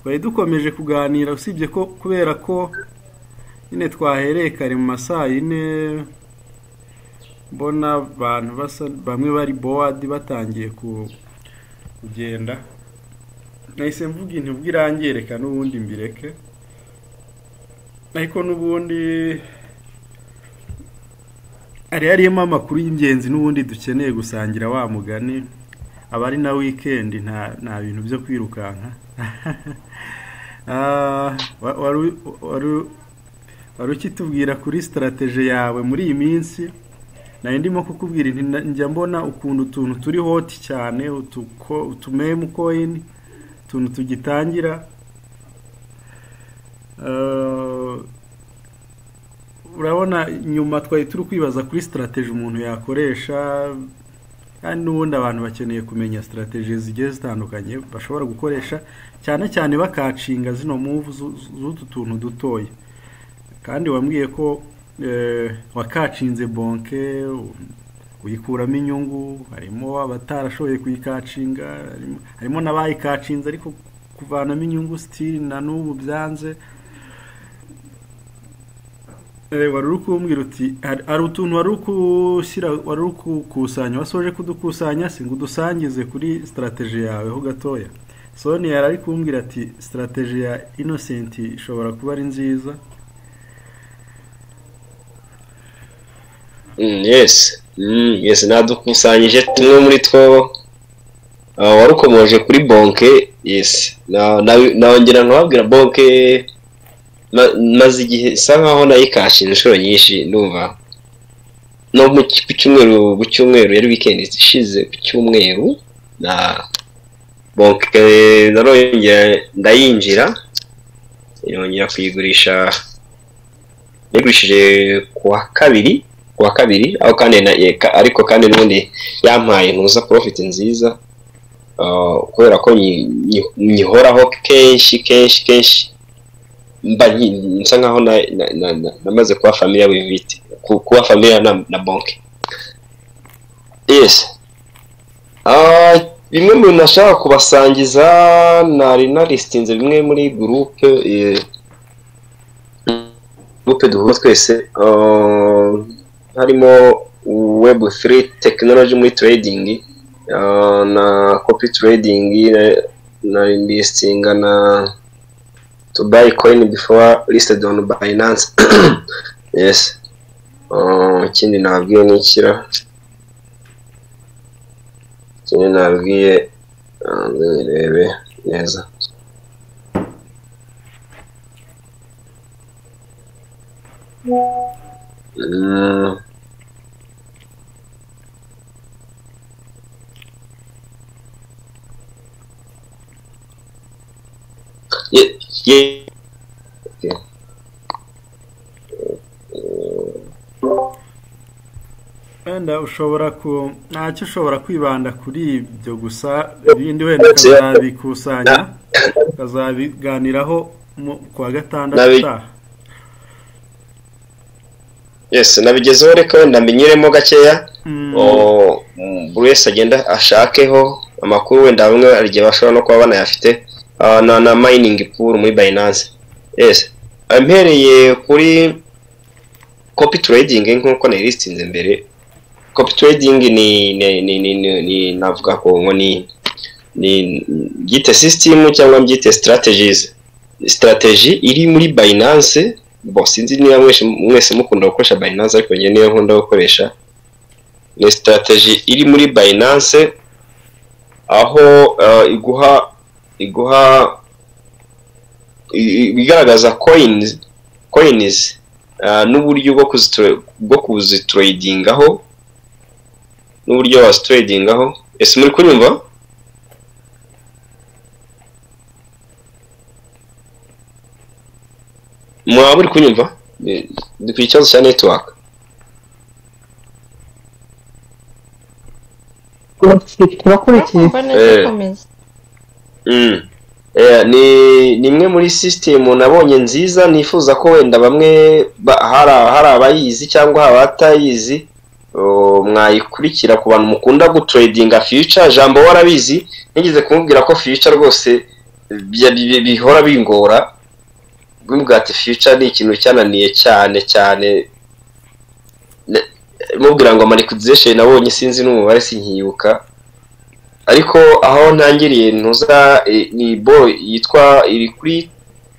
Twari dukomeje kuganira, usibye ko kubera ko nyine twahereye kare mu ma 4:00, mbona abantu basa bamwe bari bored, batangiye kugenda, nahise mvuga inti ubwo irangiye reka n'ubundi mbireke. Ariko n'ubundi hari harimo amakuru y'ingenzi n'ubundi dukeneye gusangira, wa mugani aba ari na weekend, nta bintu byo kwirukanka. Wari ukitubwira kuri strategy yawe muri iyi minsi. Nari ndimo kukubwira nti njya mbona ukuntu utuntu turi hot cyane, utu meme coin, utuntu tugitangira. Urabona nyuma twari turi kwibaza kuri strategy umuntu yakoresha, kandi n'ubundi abantu bakeneye kumenya strategy zigiye zitandukanye bashobora gukoresha, cyane cyane bakacinga zino move z'utu tuntu dutoya. Kandi wambwiye ko wakacinze Bonk uyikuramo inyungu, harimo abatarashoboye kuyikacinga, harimo n'abayikacinze ariko kuvanamo inyungu still na n'ubu byanze. Wari uri kumbwira uti hari utuntu wari uri wari uri gukusanya, wasoje kudukusanya, si ngo udusangize kuri strategy yawe ho gatoya. Sonia yari ari kumbwira ati strategy ya Innocent ishobora kuba ari nziza. Yes, nadukusanyije tumwe muri two. Warukomoje kuri Bonk. Yes, nongera nkababwira Bonk maze igihe isa nkaho nayikashinze inshuro nyinshi, ndumva no mu ku cyumweru yari weekend ishize, ku cyumweru na Bonk narongera ndayinjira, yongera kuyigurisha, nayigurishije kuwa kabiri aho, kandi ariko kandi n'ubundi yampaye ntuza profit nziza, kubera ko nyihoraho kenshi kenshi kenshi, mba nsa nkaho namaze kuba familiar with it, kuba familiar na Bonk. Yes, bimwe mu bintu nashaka kubasangiza, nari naristinze bimwe muri groupe duhura twese, harimo Web3 technology muri trading, na copy trading, na listinga na to buy coin before listed on Binance. Yes, ikindi nababwiye ni ikira, ikindi nababwiye, nirebe neza. Yeah. Okay. Wenda ushobora ku ntacyo ushobora kwibanda kuri ibyo gusa, ibindi wenda ukazabikusanya, ukazabiganiraho ku wa gatandatu utaha. Yes, nabigezeho, reka wenda mbinyuremo gakeya. Buri wese agenda ashakeho amakuru, wenda bamwe hari igihe bashobora no kuba banayafite. Na mining pool muri Binance. Yes, mpereye kuri copy trading nk'uko nayilistinze mbere. Copy trading ni navuga ko ngo ni byite system cyangwa mbyite strategies, strategy iri muri Binance. Bo sinzi niba mwese mukunda gukoresha Binance, ariko njye niyo nkunda gukoresha. Ni strategy iri muri Binance aho iguha igaragaza coins n'uburyo bwo kuzitradingaho, n'uburyo wazitradingaho. Ese muri kunyumva? Mwaba muri kunyumva? Ndi ku kibazo cya network. Turakurikiye. Urakumva neza, komeza. Ni imwe muri system nabonye nziza, nifuza ko wenda bamwe hari abayizi cyangwa abatayizi, mwayikurikira ku bantu mukunda gutradinga future. Jambo warabizi, nigeze kumubwira ko future rwose Bihora bingora. Mubwira ati future ni ikintu cyananiye cyane cyane. Mubwira ngo ama liquidation nabonye, sinzi n'umubare, sinkibuka, ariko aho ntangiriye ntuza ni bot yitwa, iri kuri,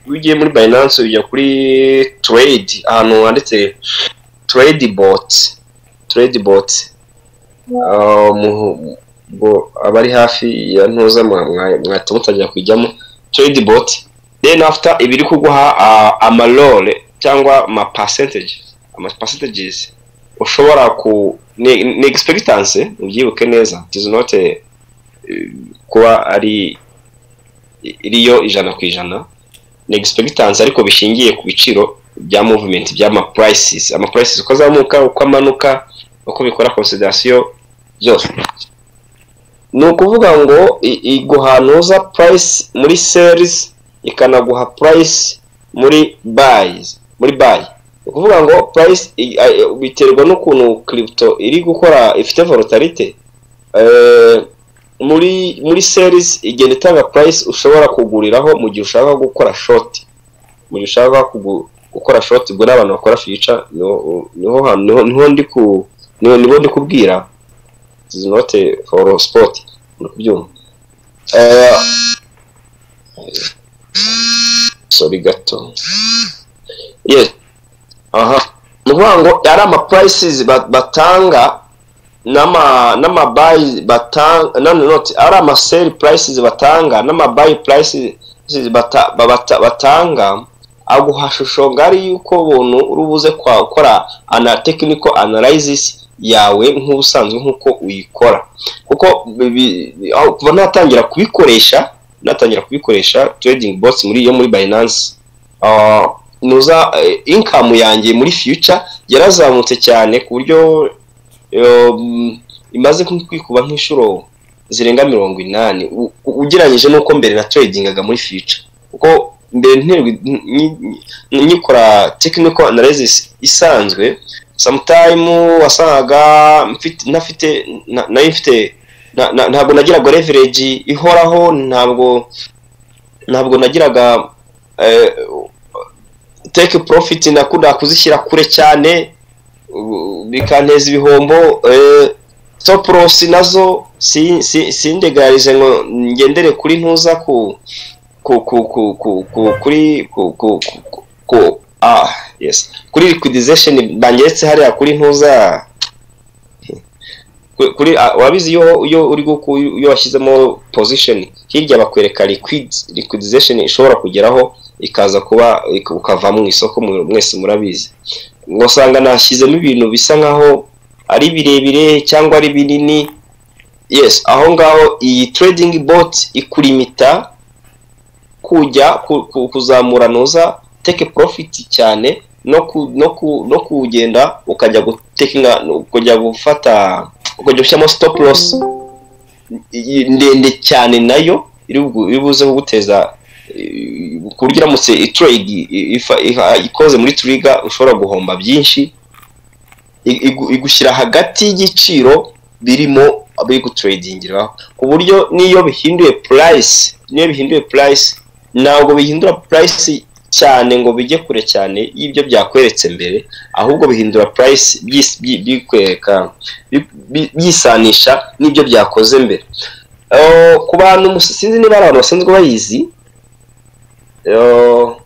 iyo ugiye muri Binance ujya kuri trade, ahantu handitse trade bot, trade bot. Ubwo abari hafi ya ntuza mwahita mutangira kujyamo trade bot. Then after ibiri kuguha amarole cyangwa ama percentage, ama percentages ushobora ku ni expectancy, ubyibuke neza, it is not kuba ari iriyo 100%, ni expectancy ariko bishingiye ku biciro bya movement by'ama prices, ama prices uko azamuka, uko amanuka, uko bikora consideration byose. Ni ukuvuga ngo iguha ntuza price muri sales, ikanaguha price muri buys, muri buy. Ni ukuvuga ngo price biterwa n'ukuntu crypto iri gukora, ifite volatility. Muri sales igenda itanga price ushobora kuguriraho mu gihe ushaka gukora short, mu gihe ushaka gukora short. Ubwo n'abantu bakora future niho hantu niho ndi ku niho ndi kubwira, it is not for spot, muri kubyumva. Sorry gato. Yes, aha ni ukuvuga ngo ari ama prices batanga n'ama buy batanga, no, not ari ama sell prices batanga n'ama buy prices batanga, aguha shusho ngari y'uko buntu uri buze kwa gukora ana technical analysis yawe nk'ubusanzwe nk'uko uyikora. Kuko kuva natangira kubikoresha trading bots muri yo muri Binance, nuza income yanjye muri future yarazamutse cyane ku buryo imaze nko kwikuba nk'inshuro zirenga 80 ugereranyije n'uko mbere na tradingaga muri future. Kuko mbere nyikora technical analysis isanzwe, sometime wasangaga mfite ntafite nari mfite ntabwo nagiraga leverage ihoraho, ntabwo nagiraga take profit, nakundaga kuzishyira kure cyane, bikanteza ibihombo. Stop loss nazo sindegarize ngo ngendere kuri ntuza ku ku ku ku ku ku kuri ku ku ku ku ah yes, kuri liquidization bangeretse hariya kuri ntuza kuri wabizi, iyo uri iyo washyizemo position hirya bakwereka liquidization ishobora kugeraho ikaza kuba ukava mu isoko. Mwese murabizi, ngo usanga nashyizemo ibintu bisa nkaho ari birebire cyangwa ari binini. Yes, aho ngaho iyi trading bot ikurimita kujya kuzamura nuza take profit cyane no kugenda ukajya gutekinga, ukajya gufata, ukajya gushyiramo stop loss ndende cyane, nayo iri buze kuguteza ku buryo iramutse trade ikoze muri trigger ushobora guhomba byinshi. Igushyira hagati y'igiciro birimo biri gutradingiraho, ku buryo niyo bihinduye price ntabwo bihindura price cyane ngo bijye kure cyane y'ibyo byakweretse mbere, ahubwo bihindura price bikwereka byisanisha n'ibyo byakoze mbere. Ku bantu, sinzi niba ari abantu basanzwe bayizi,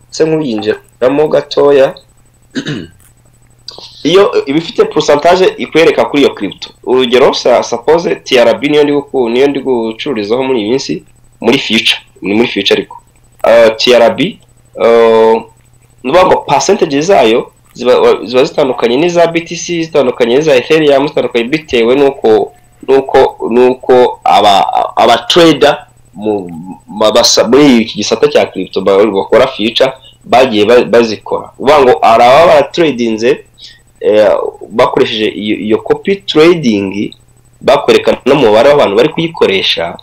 se nk'uyinjiramo gatoya, iyo iba ifite pourcentage ikwereka kuri iyo crypto. Urugero, suppose TRB niyo ndi gucururizaho muri iyi minsi muri future, ni muri future ariko TRB, ni ukuvuga ngo percentage zayo ziba zitandukanye n'iza BTC, zitandukanye n'iza Ethereum, zitandukanye bitewe n'uko aba trader muri iki gisata cya crypto bakora future bagiye bazikora. Uvuga ngo hari ababa baratradinze bakoresheje iyo copy trading, bakwereka n'umubare w'abantu bari kuyikoresha,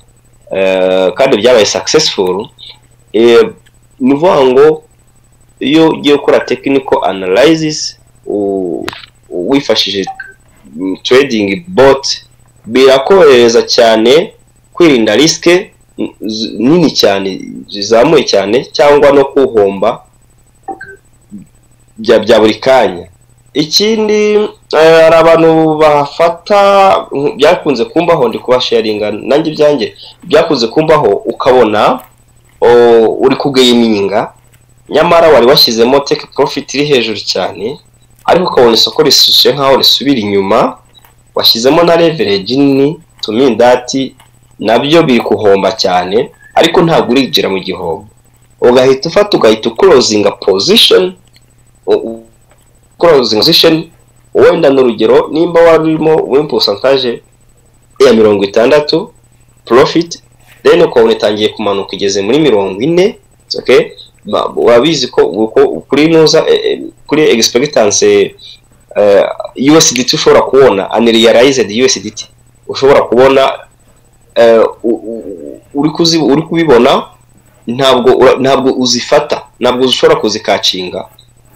kandi byabaye successful. Ni ukuvuga ngo iyo ugiye gukora technical analysis wifashishije trading bot, birakorohereza cyane kwirinda risk. nini cyane, zizamuye cyane, cyangwa no kuhomba bya buri kanya. Ikindi, hari abantu bafata, byakunze kumbaho, ndi kubasharinga nanjye ibyanjye byakunze kumbaho, ukabona uri kugaininga, nyamara wari washyizemo take profit iri hejuru cyane, ariko ukabona isoko risushe nkaho risubira inyuma, washyizemo na leverage nini. To mean that nabyo biri kuhomba cyane, ariko ntabwo urinjira mu gihombo, ugahita ufata, ugahita uclosinga position, closing position. Wenda ni urugero, nimba wari urimo muri pourcentage ya 60 profit, then ukabona itangiye kumanuka, igeze muri 40, okay, urabizi ko kuri nuza kuri expectancy USDT ushobora kubona, unrealized USDT ushobora kubona, uri kubibona, ntabwo uzifata, ntabwo ushobora kuzicatchinga,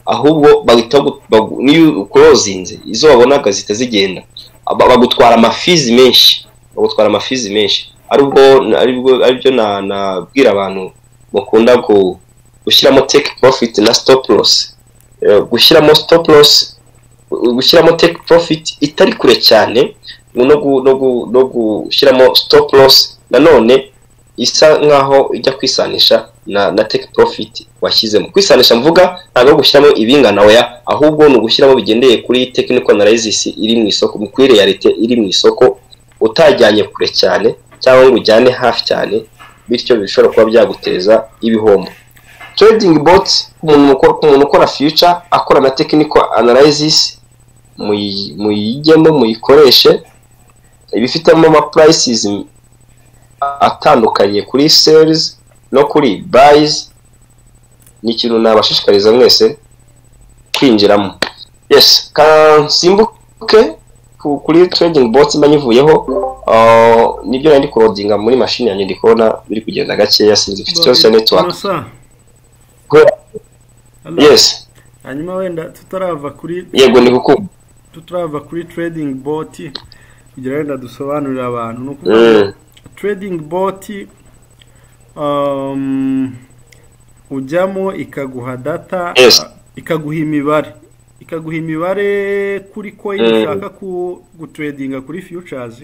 ahubwo bahita niyo uclosinze, izo wabonaga zihita zigenda. Bagutwara amafees menshi, bagutwara amafees menshi. Aribwo aribyo nabwira abantu mukunda gushyiramo take profit na stop loss, gushyiramo stop loss, gushyiramo take profit itari kure cyane, no gushyiramo stop loss nanone isa nkaho ijya kwisanisha na take profit washyizemo. Kwisanisha mvuga ntabwo ari gushyiramo ibingana, oya, ahubwo ni ugushyiramo bigendeye kuri technical analysis iri mu isoko, kuri reality iri mu isoko, utajyanye kure cyane cyangwa ngo ujyane hafi cyane, bityo bishobora kuba byaguteza ibihombo. Trading bot, umuntu ukora future, akora na technical analysis, muyijyemo, muyikoreshe. Ibifitemo ama prices atandukanye kuri sales no kuri buys, ni ikintu nabashishikariza mwese kwinjiramo. Yes, kansimbuke kuri trading bots mba nyivuyeho. Nibyo nari ndi kuloadinga muri mashini yanjye, ndi kubona biri kugenda gakeya, sinzi, mfite ikibazo cya network. Innocent. Hello. Yes. Hanyuma wenda tutarava kuri Yego, ni kukumva. tutarava kuri trading bot, kugira wenda dusobanurire abantu, ni ukuvuga ngo trading bot ujyamo ikaguha data, ikaguha imibare kuri coin ushaka ku gutradinga kuri futures.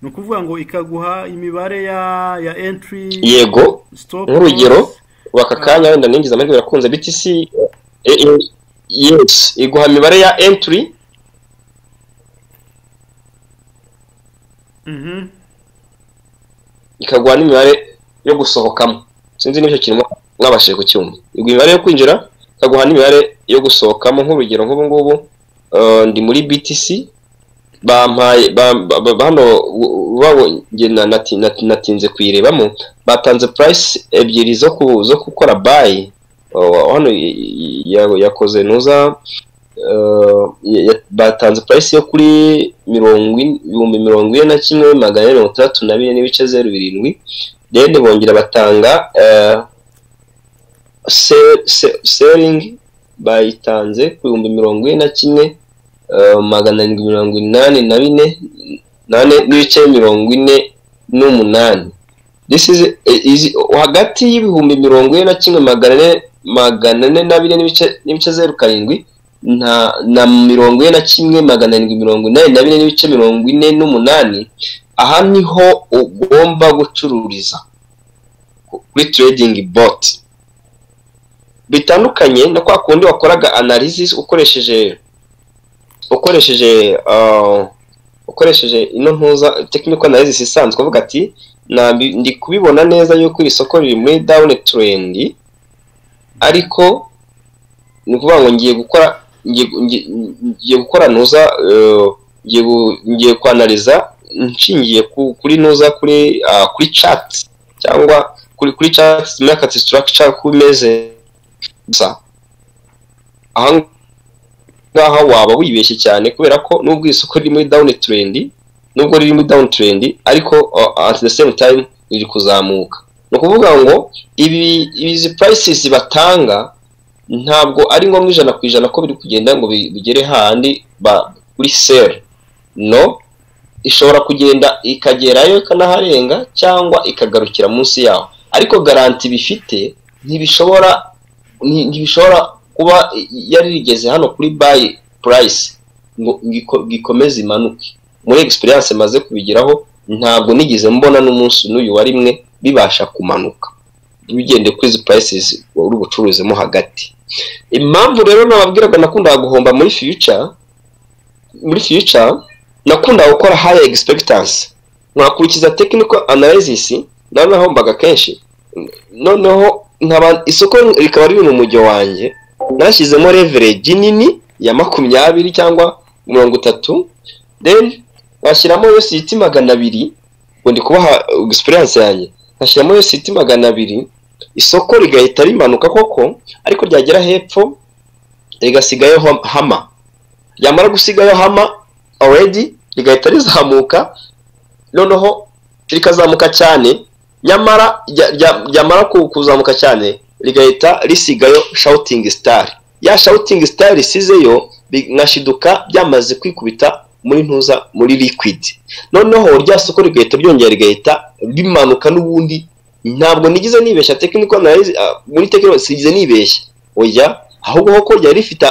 Ni ukuvuga ngo ikaguha imibare ya entry, stop Nk'urugero, loss. Ubu aka kanya wenda ninjiza amahirwe birakunze, BTC, yes, iguha imibare ya entry, ikaguha n'imibare yo gusohokamo. Sinzi niba icyo kintu mwabashije kucyumva. Iguha imibare yo kwinjira, ikaguha n'imibare yo gusohokamo. Nk'urugero, nk'ubu ngubu ndi muri BTC, bampaye hano babo, njye natinze kuyirebamo, batanze price ebyiri zo gukora buy. Hano yakoze nuza, batanze price yo kuri 41,464.07, then bongera batanga selling, bayitanze ku 41,784 nane n'ibice 48. This is hagati y'ibihumbi 41 404 n'ibice 07 na 41,784.48. Aha niho ugomba gucururiza kuri trading bot, bitandukanye na kwa kundi wakoraga analysis ukoresheje ino ntuza technical analysis isanzwe, uvuga ati ndi kubibona neza yuko iri soko riri muri down trend, ariko ni ukuvuga ngo ngiye gukora ntuza, ngiye kwanalyza nshingiye kuri ntuza, kuri chart cyangwa kuri chart market structure ko imeze gusa. Aha ngaha waba wibeshye cyane, kubera ko nubwo isoko riri muri down trend, nubwo riri muri down trend, ariko at the same time riri kuzamuka. Ni ukuvuga ngo izi prices batanga ntabwo ari ngombwa 100% ko biri kugenda ngo bigere hahandi kuri sell, no. Ishobora kugenda ikagerayo ikanaharenga cyangwa ikagarukira munsi yaho, ariko garantie bifite ntibishobora kuba yari rigeze hano kuri buy price ngo ikomeze imanuke. Muri experience maze kubigeraho, ntabwo nigeze mbona n'umunsi n'uyu wa rimwe bibasha kumanuka bigende kuri izi prices uri bucuruzemo hagati. Impamvu rero nababwiraga nakundaga guhomba muri future, nakundaga gukora high expectancy, nkakurikiza technical analysis, naho nahombaga kenshi. Noneho nkaba isoko rikaba riri mu mujyo wanjye, nashyizemo leverage nini ya 20 cyangwa 30, then nkashyiramo USDT 200. Ngo ndi kubaha experience yanjye, nkashyiramo USDT 200, isoko rigahita rimanuka koko, ariko ryagera hepfo rigasigayo hama, ryamara gusigayo hama already rigahita rizamuka, noneho rikazamuka cyane. Nyamara ryamara kuzamuka cyane rigahita risigayo shooting star. Ya shooting star risizeyo, nkashiduka byamaze kwikubita muri ntuza, muri liquid. Noneho rya soko rigahita ryongera rigahita rimanuka n'ubundi. Ntabwo nigeze nibeshya technical analysis, muri technical sinigeze nibeshya, oya. Ahubwo ko ryari rifite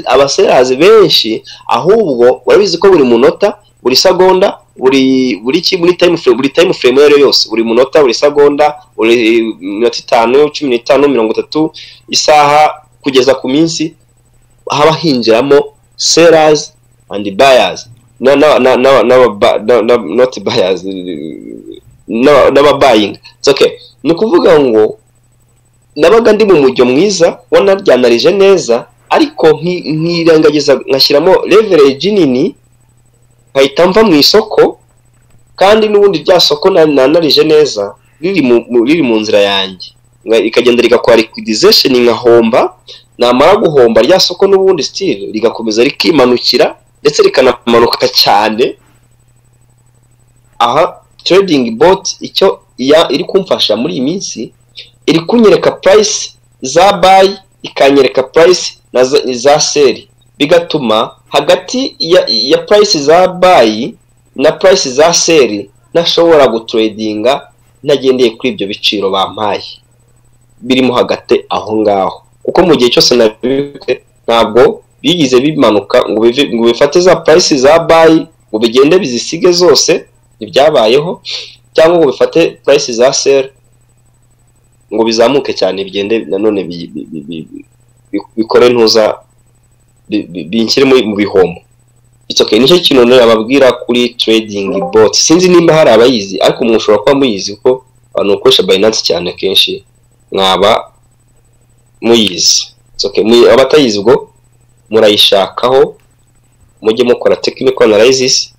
abasellers benshi. Ahubwo urabizi ko buri munota, buri segonda, buri ki, muri time frame, buri time frame iyo ari yo yose, buri munota, buri segonda, buri minota 5, 15, 30, isaha, kugeza ku minsi, haba hinjiramo sellers and buyers na na na na na, na, na not buyers, n'aba buying. It's okay. Ni ukuvuga ngo nabaga ndi mu mujyo mwiza, wanaryanarije neza, ariko nkirengagiza nkashyiramo leverage nini, nkahita mva mu isoko, kandi n'ubundi rya soko nanarije neza riri mu nzira yanjye, rikagenda rigakora liquidization, nkahomba. Namara guhomba, rya soko n'ubundi still rigakomeza rikimanukira, ndetse rikanamanuka cyane. Aha trading bot icyo iri kumfasha muri iyi minsi, iri kunyereka price za buy, ikanyereka price na za sell, bigatuma hagati ya price za buy na price za sell ntashobora gutradinga ntagendeye kuri ibyo biciro bampaye birimo hagati aho ngaho, kuko mu gihe cyose nabikoze ntabwo bigize bimanuka ngo bifate za price za buy ngo bigende bizisige zose, ntibyabayeho, cyangwa ngo bifate price za sell ngo bizamuke cyane, bigende nanone bikore ntuza binshyire mu bihombo. It's okay. Nicyo kintu nababwira kuri trading bot. Sinzi nimba hari abayizi, ariko mushobora kuba muyizi kuko abantu bakoresha Binance cyane kenshi mwaba muyizi. It's okay. Abatayizi ubwo murayishakaho, mujye mukora technical analysis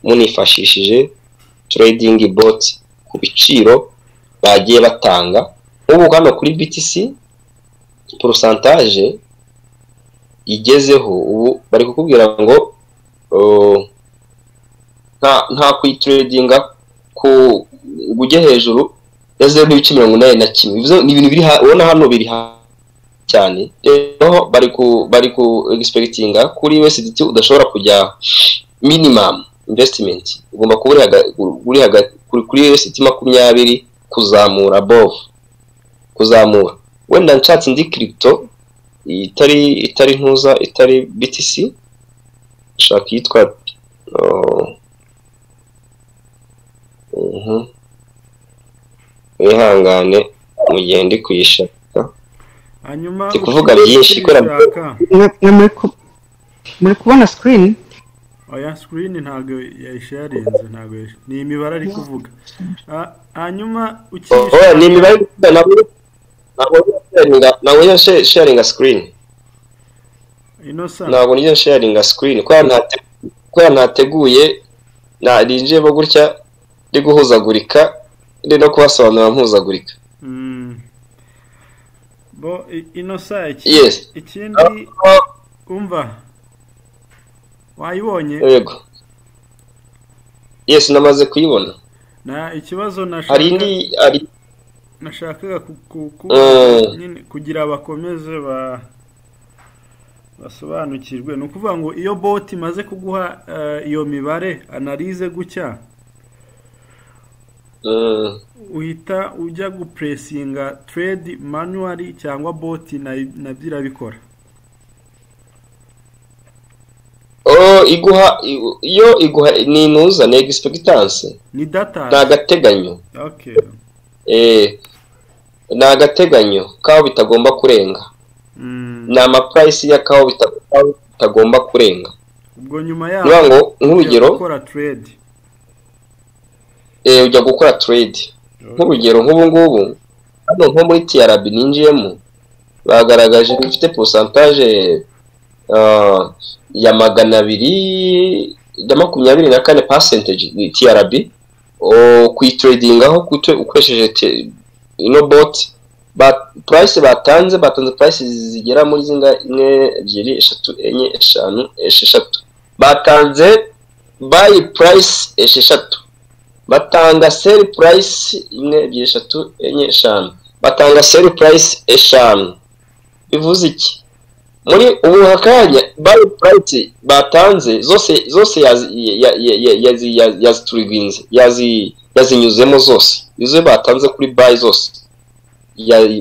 munifashishije trading bot ku biciro bagiye batanga. Nk'ubu hano kuri BTC, pourcentage igezeho ubu, bari kukubwira ngo nta kuyitradinga ku ngo ujye hejuru ya 0.81. Bivuze ni ibintu biri ubona hano biri cyane. Rero bari ku expectinga kuri USDT udashobora kujya minimum investment, ugomba kuba uri hagati kuri USDT 20 kuzamura, above kuzamura. Wenda nshatse indi crypto itari ntuza, itari BTC, nshaka iyitwa wihangane mu gihe ndi kuyishaka. Hanyuma Ndi kuvuga byinshi kubera ukiyishaka. Mwe muri kubona screen? Oya, screen ntabwo yayisharinze, ntabwo ni imibare ari kuvuga. Hanyuma Oya, ni ukiyishaka imibare ntabwo njya sharinga screen. Inosa. Ntabwo njya sharinga screen kubera ntateguye, ninjiyemo gutya ndi guhuzagurika, ndi no kubasobanurira mpuzagurika. Bo Inosa iki Yes. ikindi umva, wayibonye? Yego, yes, namaze kuyibona. Na ikibazo Hari nashaka indi hari nashakaga nyine kugira bakomeze ba Basobanukirwe. Ni ukuvuga ngo iyo bot imaze kuguha iyo mibare, analyse gutya, uhita ujya guplacinga trade manually cyangwa bot nabyo irabikora? Oh, iguha, iyo iguha ni intuza, ni expectance. Ni data. Ni agateganyo. Ni agateganyo kaho bitagomba kurenga. Ni ama price y'akaho bitagomba kurenga. Ubwo nyuma yaho Niyo ngo nk'urugero gukora trade. Ujya gukora trade. Nk'urugero, nk'ubu ngubu hano nko muri TRB ninjiyemo, bagaragaje ko ifite pourcentage ya 224 percentage, ni TRB kuyitradingaho ukoresheje ino bot. Ba price batanze price zigera muri zinga: imwe, ebyiri, eshatu, enye, eshanu, esheshatu. Batanze buy price 6, batanga sell price imwe, ebyiri, eshatu, enye, eshanu, batanga sell price 5. Bivuze iki? Muri ubu akanya buy price batanze zose zose yazituriginze, yazinyuzemo zose. Izo batanze kuri buy zose,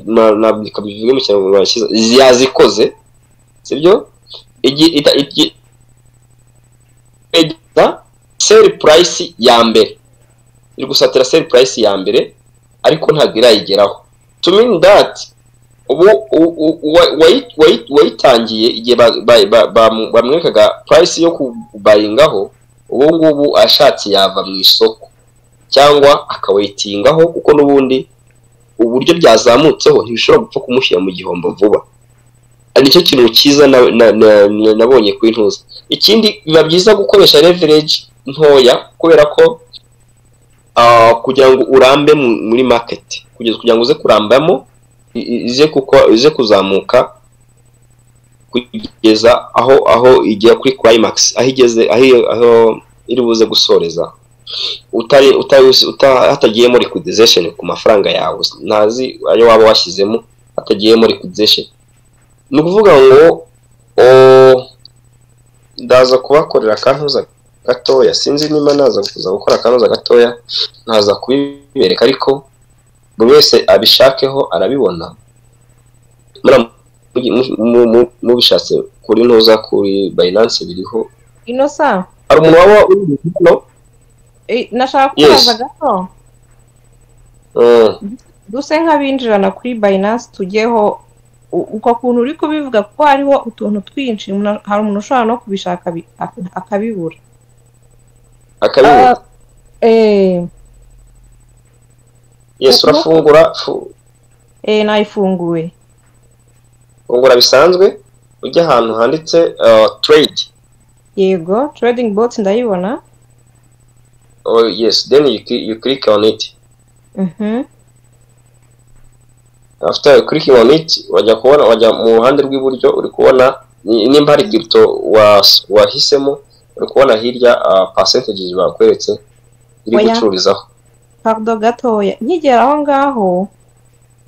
nabwo bivuge mu Kinyarwanda cyiza, yazikoze, sibyo? Sell price ya mbere iri gusatira sell price ya mbere, ariko ntabwo irayigeraho. To mean that ubu wayitangiye igihe bamwerekaga price yo kubuyingaho, ubu ngubu ashatse yava mu isoko cyangwa akawaitingaho, kuko n'ubundi uburyo byazamutseho ntibishobora gupfa kumushyira mu gihombo vuba. Nicyo kintu cyiza nabonye kuri ntuza. Ikindi, biba byiza gukoresha leverage ntoya, kubera ko kugira ngo urambe muri market, kugeza kugira ngo uze kurambamo, ize kuko ize kuzamuka kugeza aho igera kuri climax, aho igeze, aho iri buze gusoreza, utari utari hatagiyemo liquidation ku mafaranga yawe, ntazi ayo waba washyizemo, hatagiyemo liquidation. Ni ukuvuga ngo ndaza kubakorera akantuza gatoya, sinzi niba naza kuza gukora akantuza gatoya nkaza kubibereka, ariko buri wese abishakeho arabibona. Mubishatse kuri ntuza, kuri Binance biriho. Inosa. Hari umuntu waba uri hano? Nashaka kubaza gato. Duse nk'abinjirana kuri Binance, tujyeho uko kuntu uri kubivuga, kuko hariho utuntu twinshi, hari umuntu ushobora no kubishaka akabibura. Akabibura. Yes, urafungura. Nayifunguye. Fungura bisanzwe, ujya ahantu handitse trade. Yego, trading bot ndayibona. Oh yes, then you click on it. After clicking on it, wajya kubona, wajya mu ruhande rw'iburyo, uri kubona nimba hari crypto wahisemo, uri kubona hirya percentages bakweretse iri gucururizaho. Pardon gatoya, nkigera aho ngaho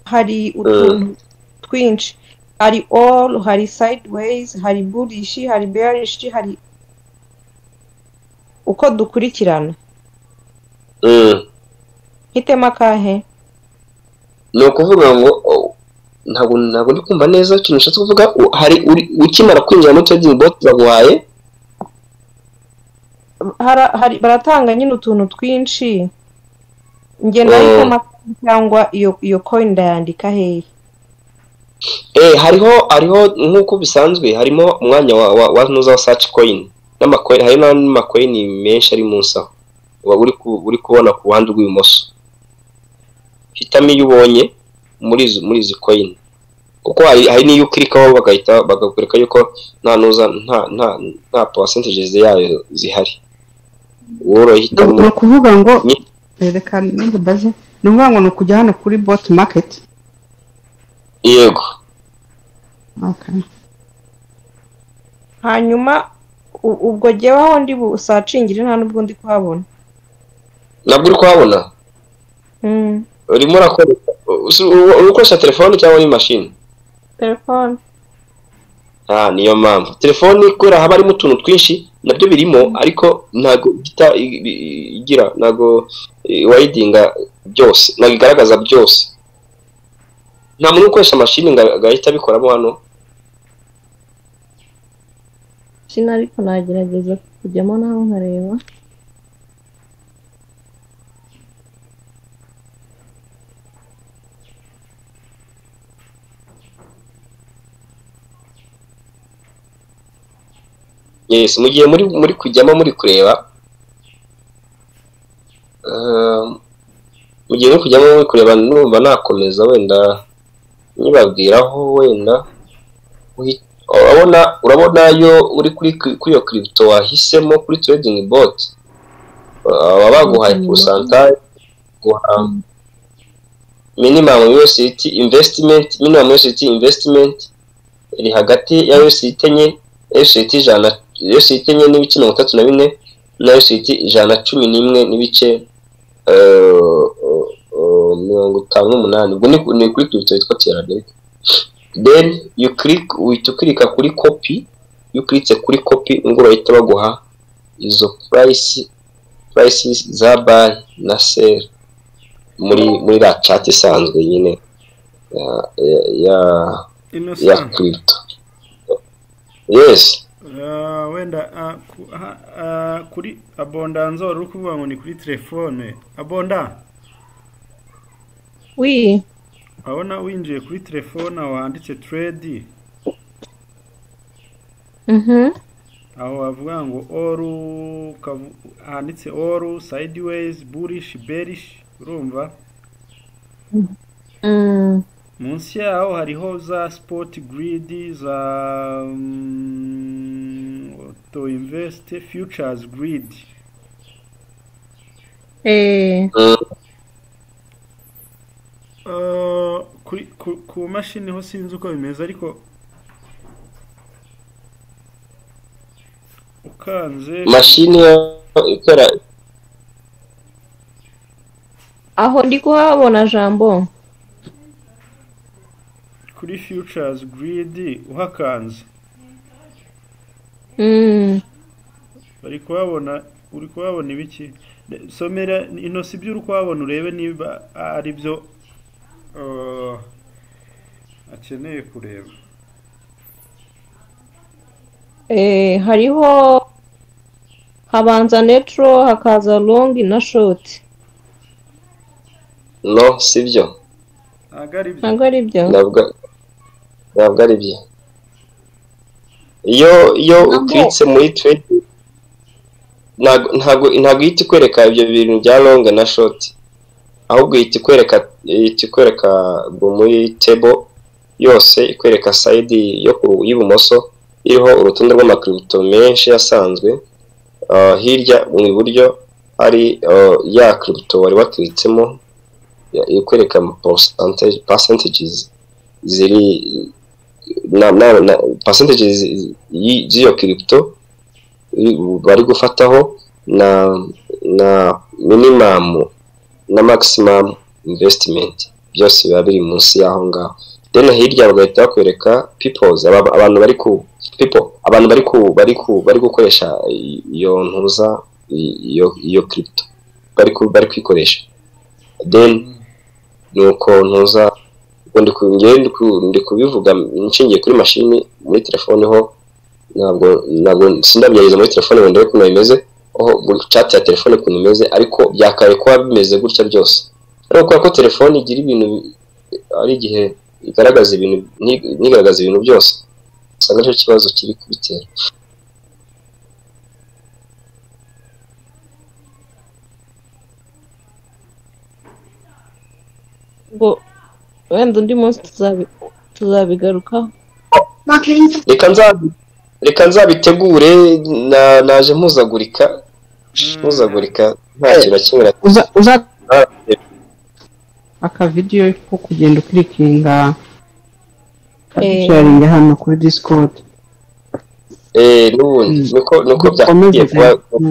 hari utuntu twinshi: hari all, hari sideways, hari bullish, hari bearish, hari uko dukurikirana. Hitemo akahe? Ni ukuvuga ngo ntabwo ndi kumva neza ikintu ushatse kuvuga. Hari ukimara kwinjira muri trading bot baguhaye Hari baratanga nyine utuntu twinshi, njye ndahitamo cyangwa iyo coin ndayandika hehe? Hariho nk'uko bisanzwe harimo umwanya wa ntuza wa search coin n'amacoin, hari n'andi macoin menshi ari munsi aho uba uri kubona ku ruhande rw'ibumoso. Hitamo iyo ubonye muri izi coin, kuko hari n'iyo uclickaho bagahita bagakwereka yuko nta ntuza, nta percentages yayo zihari. Wowe urahitamo. Ni ukuvuga ngo, reka nanjye mbaze, ni ukuvuga ngo ni ukujya hano kuri bot market? Yego. Okay. Hanyuma ubwo jyewe aho ndi busearchingire nta n'ubwo ndi kuhabona. Nabwo uri kuhabona? Urimo urakoresha, uri gukoresha telefone cyangwa ni mashini? Telefone. Niyo mpamvu telefoni, kubera haba harimo utuntu twinshi, nabyo birimo, ariko ntabwo ihita igira, ntabwo wayidinga byose, ntabwo igaragaza byose. Nta muntu ukoresha mashini ngo agahita abikoramo hano. Shina, ariko nagerageza kujyamo naho nkareba. Yes, mu gihe muri kujyamo, muri kureba, mu gihe muri kujyamo muri kureba, numva nakomeza wenda nyibabwiraho. Wenda urabona iyo uri kuri iyo crypto wahisemo kuri trading bot, baba baguhaye pourcentage, guha minimum USDT investment. Minimum USDT investment iri hagati ya USDT 4, USDT 100, USDT 4.34 na USDT 111.58. Ubwo ni kuri crypto yitwa TRD. Then you click, uhita uclicka kuri copy. Iyo uclickse kuri copy, ngo bahita baguha izo prices za buy na sell muri la chat isanzwe nyine ya ya Innocent. crypto. Yes. Wenda kuri Abondanza wari uri kuvuga ngo ni kuri telefone, Abonda? Wi. Urabona winjiye kuri telefone, aho handitse trade, aho bavuga ngo all, handitse all, sideways, bullish, bearish, urumva? Mm. Munsi yaho hariho za spot grid, za auto invest, futures grid. Kuri ku mashini ho sinzi uko bimeze, ariko ukanze Mashini yo ikora. Aho ndi kuhabona, Jambo. Kuri futures grid uhakanze, bari kuhabona, uri kuhabona ibiki? Somera ino, si ibyo uri kuhabona, urebe niba ari byo akeneye kureba. Hariho habanza neutral, hakaza long na short. No, sibyo. Ntabwo ari byo. Ntabwo ari byo. Ntabwo ari byo. Iyo Ntabwo. uclickse muri trade, ntabwo ihita ikwereka ibyo bintu bya long na short, ahubwo ihita ikwereka ngo muri table yose ikwereka side yo y'ibumoso iriho urutonde rw'amacrypto menshi asanzwe. Hirya mu iburyo hari ya crypto wari waclicksemo, ikwereka percentages ziri na percentages z'iyo crypto bari gufataho, na minimum na maximum investment, byose biba biri munsi y'aho ngaho. Then hirya bagahita bakwereka peoples, abantu bari ku people, abantu bari gukoresha iyo ntuza, iyo crypto bari kwikoresha. Then nuko ntuza, ubwo njyewe ndi kubivuga nshingiye kuri mashini. Muri telefone ho ntabwo sindabyageza muri telefone ngo ndebe ukuntu bimeze, aho chat ya telefone ukuntu imeze, ariko byakabaye kuba bimeze gutya byose. Ariko kubera ko telefone igira ibintu, ari igihe igaragaza ibintu, ntigaragaza ibintu byose, usanga aricyo kibazo kiri kubitera. Ngo wenda undi munsi tuzabigarukaho. Reka nzabitegure. Naje mpuzagurika, nta kintu na kimwe. Uza akavidiyo ko kugenda uclickinga, kadusharinga hano kuri Discord. N'ubundi niko Dukomeze. byakwiye kuba.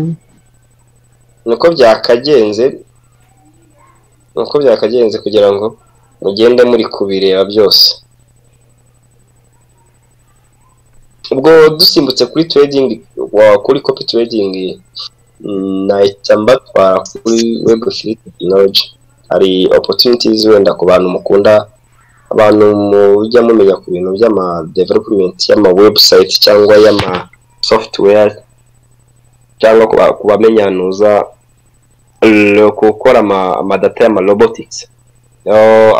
Niko byakagenze kugira ngo mugende muri kubireba byose. Ubwo dusimbutse kuri trading, kuri copy trading, nahita mbatwara kuri Web3 technology. Hari opportunities wenda ku bantu mukunda, abantu mujya mumenya ku bintu by'ama development y'ama website cyangwa y'ama software, cyangwa ku bamenyanuza gukora ama data y'ama robotics.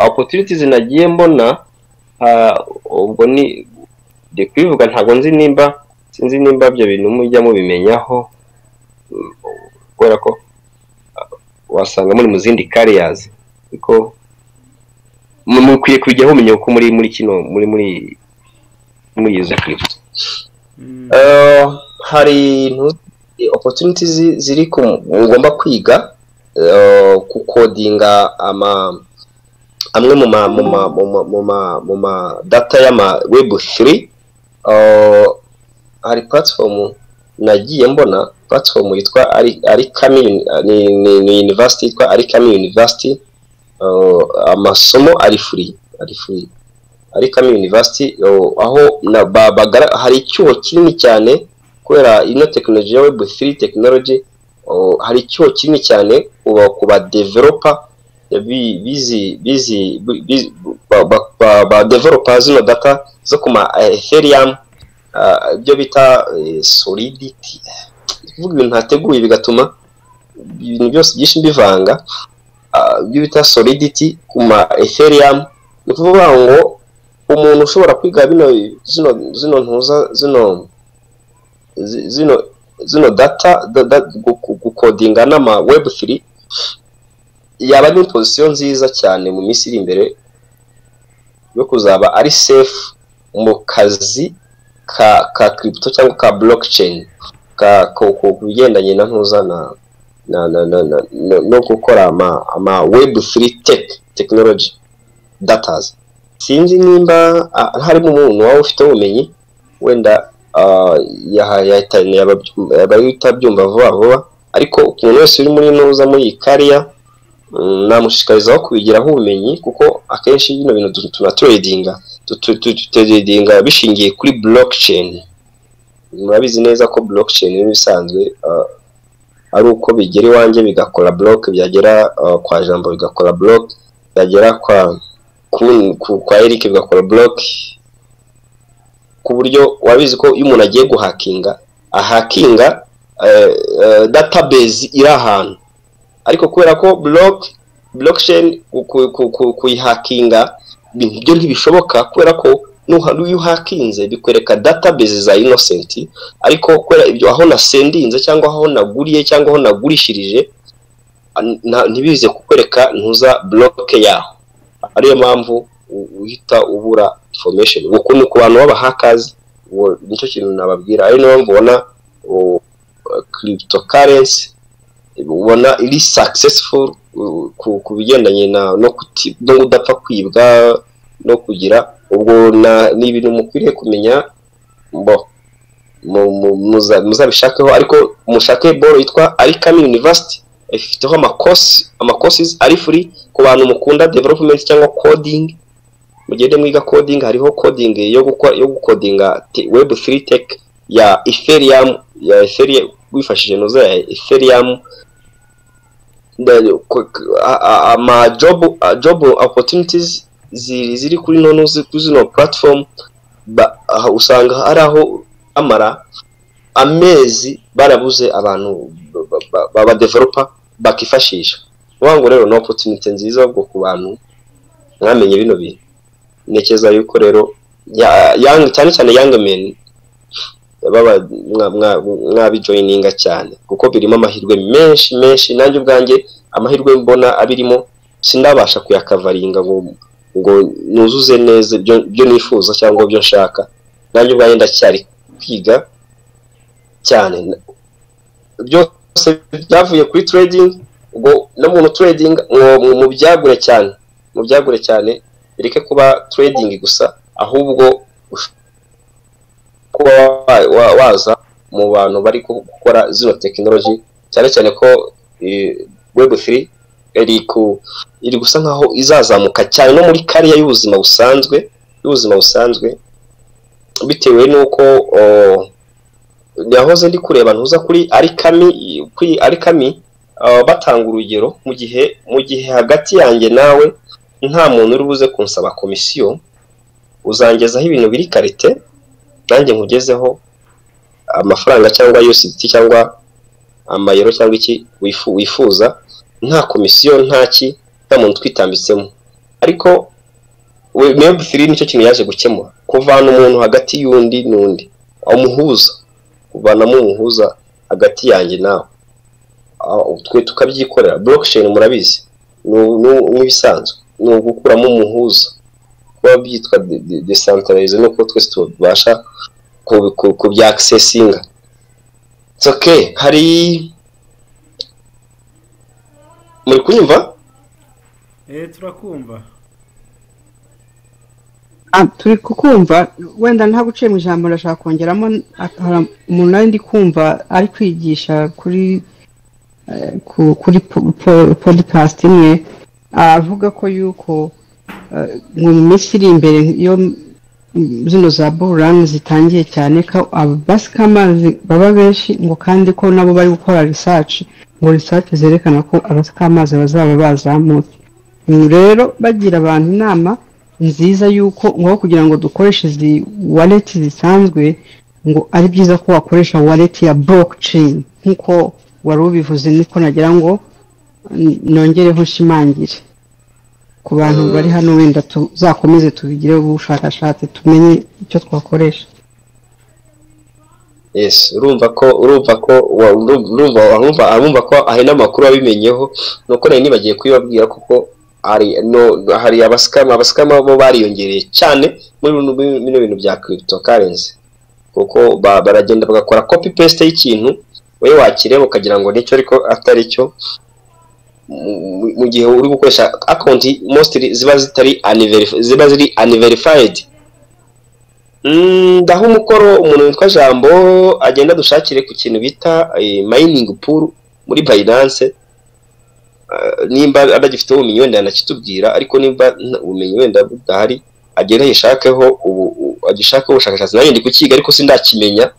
Opportunities nagiye mbona, ubwo ni ndi kubivuga, ntabwo nzi nimba, sinzi nimba ibyo bintu mujya mubimenyaho, kubera ko wasanga muri mu zindi careers, ariko mukwiye kujyaho mumenya ko muri kino muri izo crypto. Hari opportunities ziri ku mugomba kwiga kukodinga ama amwe mu ma data y'ama web 3. Hari platform nagiye mbona, platform yitwa ari ni university yitwa Alchemy University. Amasomo ari free. Alchemy University, aho hari icyuho kinini cyane kubera ino technology ya web 3 technology. Hari icyuho kinini cyane ku ba developer bizi ba developer zino data zo ku ma Ethereum, ibyo bita Solidity. Kuvuga ibintu ntateguye bigatuma ibintu byose byinshi mbivanga. Ibyo bita Solidity ku ma Ethereum, ni ukuvuga ngo umuntu ushobora kwiga bino zino ntuza zino data gukodinga n'ama web 3, yaba ari position nziza cyane mu minsi iri imbere yo kuzaba ari safe mu kazi ka crypto cyangwa ka blockchain, ka ku bigendanye na ntuza na no gukora ama web 3 technology datas. Sinzi nimba harimo umuntu waba ufite ubumenyi, wenda yaba yahita abyumva vuba vuba, ariko umuntu wese uri muri ntuza, muri iyi career, namushishikarizaho kubigiraho ubumenyi, kuko akenshi bino bintu tunatradinga, tutradinga bishingiye kuri blockchain. Murabizi neza ko blockchain n'ibisanzwe ari uko bigera iwanjye bigakora block, byagera kwa Jambo bigakora block, byagera kwa Eric bigakora block, ku buryo wabizi ko iyo umuntu agiye guhakinga, ahakinga database iri ahantu, ariko kubera ko blockchain kuyihakinga ibintu byo ntibishoboka, kubera ko iyo uhakinze bikwereka database za Innocent, ariko kubera ibyo aho nasendinze cyangwa aho naguriye cyangwa aho nagurishirije, ntibize kukwereka ntuza block yaho. Ariyo mpamvu uhita ubura information. Uko ni ku bantu b'aba hackers, uwo nicyo kintu nababwira. Ari niyo mpamvu ubona cryptocurrency ubona iri successful ku bigendanye na no kudapfa kwibwa no kugira ubwo ni ibintu mukwiriye kumenya. Bo muzabishakeho, ariko mushake boro yitwa Alchemy University, ifiteho ama courses ari free ku bantu mukunda development cyangwa coding. Mugende mwiga coding, hariho coding yo gukora, yo gukodinga web 3 tech ya Ethereum, wifashishije noza ya Ethereum. Ama job opportunities ziri kuri nono kuri zino platform, usanga hari aho amara amezi barabuze abantu baba developer bakifashisha. Uvuga ngo rero ni opportunity nziza ubwo ku bantu mwamenye bino bintu. Ntekereza yuko rero young, cyane cyane young men, baba mwabijoyininga cyane, kuko birimo amahirwe menshi menshi. Nanjye ubwanjye amahirwe mbona abirimo sindabasha kuyakavaringa ngo nuzuze neza ibyo nifuza cyangwa ibyo nshaka. Nanjye ubwanjye ndacyari kwiga cyane. Byose byavuye kuri trading. Ubwo no muntu trading, mu byagure cyane, mu byagure cyane, bireke kuba trading gusa, ahubwo kuba waza mu bantu bari gukora zino technology, cyane cyane ko web 3 iri gusa nkaho izazamuka cyane no muri career y'ubuzima busanzwe. Bitewe n'uko yahoze ndi kureba ntuza kuri Alchemy, kuri Alchemy batanga urugero mu gihe hagati yanjye nawe nta muntu uri buze kunsaba komisiyo, uzangezaho ibintu biri qualité, nanjye nkugezeho amafaranga cyangwa USDT cyangwa amayero cyangwa iki wifuza, nta komisiyo, nta ki, nta muntu twitambitsemo. Ariko Web3 nicyo kintu yaje gukemura, kuvana umuntu hagati y'undi n'undi, umuhuza, kuvanamo umuhuza hagati yanjye nawe, twe tukabyikorera. Blockchain murabizi nk'ibisanzwe ni ugukuramo umuhuza, kuba byitwa decentralize nuko twese tubasha kubya accessinga. It's okay. Hari muri kunyumva? Eh, turakumva. Turi kukumva. Wenda nta guciye mu ijambo, ndashaka kongeramo hari umuntu nari ndi kumva ari kwigisha kuri kuri podcast imwe, avuga ko yuko ngo mu minsi iri imbere, iyo zino za bull run zitangiye cyane, ko abascammers baba benshi, ngo kandi ko nabo bari gukora research, ngo research zerekana ko abascammers bazaba bazamutse. Rero bagira abantu inama nziza yuko ngo kugira ngo dukoreshe izi wallet zisanzwe, ngo ari byiza ko wakoresha wallet ya blockchain nk'uko wari ubivuze. Niko nagira ngo nongereho nshimangire ku bantu bari hano, wenda tuzakomeze tubigireho ubushakashatsi, tumenye icyo twakoresha. Yes, urumva ko urumva ko hari n'amakuru wabimenyeho, nuko nari nibagiye kubibabwira, kuko hari no hari abascammer. Abascammer bo bariyongereye cyane muri bino bintu bya cryptocurrency, kuko baragenda bagakora copy paste y'ikintu, wowe wakireba ukagira ngo nicyo ariko atari cyo, mu gihe uri gukoresha account mostly ziba zitari ziba ziri unverified. Ndaha umukoro umuntu witwa Jambo, agenda dushakire ku kintu bita mining pool muri Binance. Nimba adagifite ubumenyi wenda yanakitubwira, ariko nimba ubumenyi wenda budahari, agenda yishakeho ubu agishakaho ubushakashatsi. Nanjye ndi kukiga ariko sindakimenya.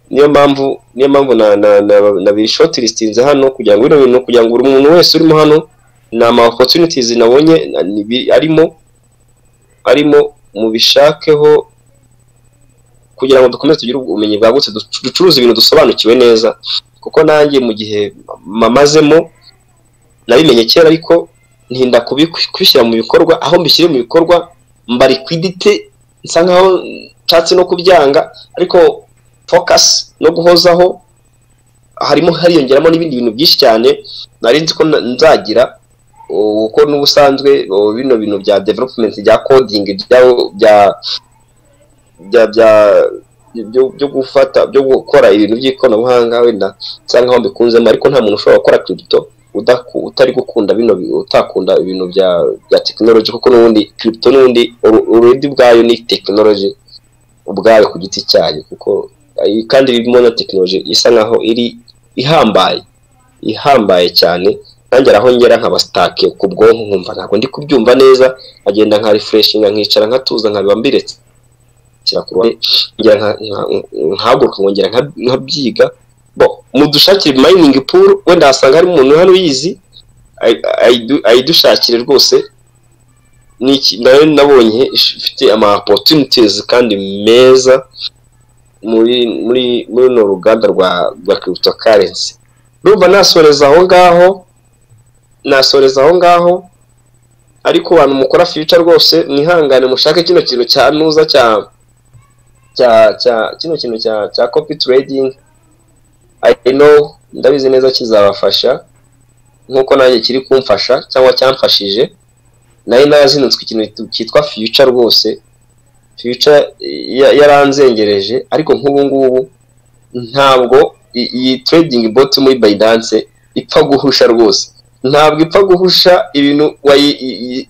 Niyo mpamvu na shortlistinze hano kugira ngo bino bintu, kugira ngo buri muntu wese urimo hano, ni ama opportunities nabonye arimo mubishakeho kugira ngo dukomeze tugire ubumenyi bwagutse, ducuruze ibintu dusobanukiwe neza, kuko nanjye mu gihe mamazemo nabimenye kera, ariko ntinda kubishyira mu bikorwa. Aho mbishyire mu bikorwa mba liquidity, nsa nkaho nshatse no kubyanga, ariko focus no guhozaho harimo hariyongeramo n'ibindi bintu byinshi cyane nari nzi ko nzagira, kuko n'ubusanzwe bino bintu bya development, bya coding, bya byo gufata, byo gukora ibintu by'ikoranabuhanga, wenda nsa nkaho mbikunzemo, ariko nta muntu ushobora gukora crypto utari gukunda bino utakunda ibintu bya technology, kuko n'ubundi crypto n'ubundi already ubwayo ni technology ubwayo ku giti cyayo, kuko kandi irimo na technology isa nkaho iri ihambaye, ihambaye cyane. Nanjye aho ngera nkaba stuck ku bwonko, nkumva ntabwo ndi kubyumva neza, nkagenda nka refreshinga, nkicara nkatuza, nkabiba mbiretse ku ruhande, ngera nkahaguruka, nkongera nkabyiga. Bo mudushakire mining pool, wenda wasanga harimo umuntu hano uyizi, ayidushakire rwose. Nayo nabonye ifite ama opportunities kandi meza muri runo ruganda rwa cryptocurrency. Urumva nasoreza aho ngaho, nasoreza aho ngaho. Ariko abantu mukora future rwose mwihangane mushake kino kintu cya nuza cya kino kintu cya copy trading. I know, ndabizi neza kizabafasha nkuko nanjye kiri kumfasha cyangwa cyamfashije. Nari narazinutswe ikintu cyitwa future rwose, future yaranzengereje, ariko nk'ubu ngubu ntabwo iyi trading bot muri Binance ipfa guhusha rwose, ntabwo ipfa guhusha. Ibintu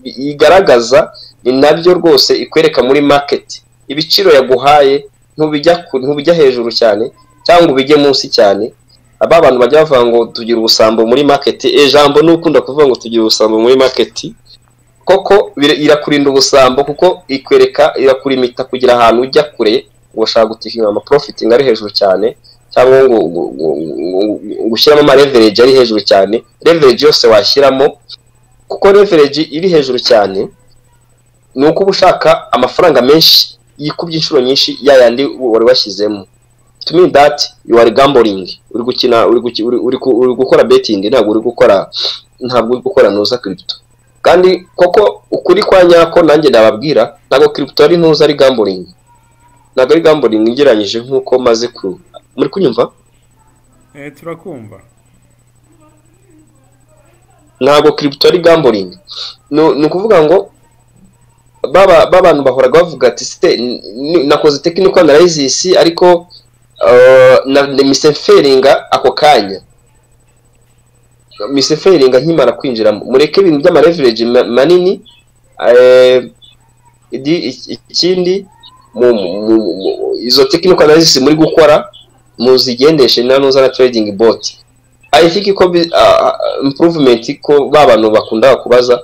igaragaza ni nabyo rwose ikwereka muri market. Ibiciro yaguhaye ntubijya hejuru cyane cyangwa ubijye munsi cyane. Aba bantu bajya bavuga ngo tugira ubusambo muri market, ijambo n'ukunda kuvuga ngo tugira ubusambo muri market. Koko irakurinda ubusambo, kuko ikwereka, irakurimita kugira ahantu ujya kure ngo ushaka gutikinga ama profiting ari hejuru cyane, cyangwa ngo ushyiramo ama leverage ari hejuru cyane. Leverage yose washyiramo, kuko leverage iri hejuru cyane ni uko uba ushaka amafaranga menshi yikubye inshuro nyinshi ya yandi wari washyizemo. To me that you are gambling, uri gukina, uri gukora betting, ntabwo uri gukora nuza crypto. Kandi koko ukuri kwa nyako nanjye nababwira, ntabwo crypto ari ntuza, ari gambling, ntabwo ari gambling ngereranyije nk'uko maze ku muri kunyumva. Turakumva. Ntabwo crypto ari gambling. Ni ukuvuga ngo baba babantu bahoraga bavuga ati: "Se nakoze technical analysis, ariko na mise failinga ako kanya, mise failinga nkimara kwinjiramo." Mureke ibintu by'ama leverage manini. Ikindi izo technical analysis muri gukora muzigendeshe na nuza na trading bot. I think ko improvement ko ba bantu bakunda kubaza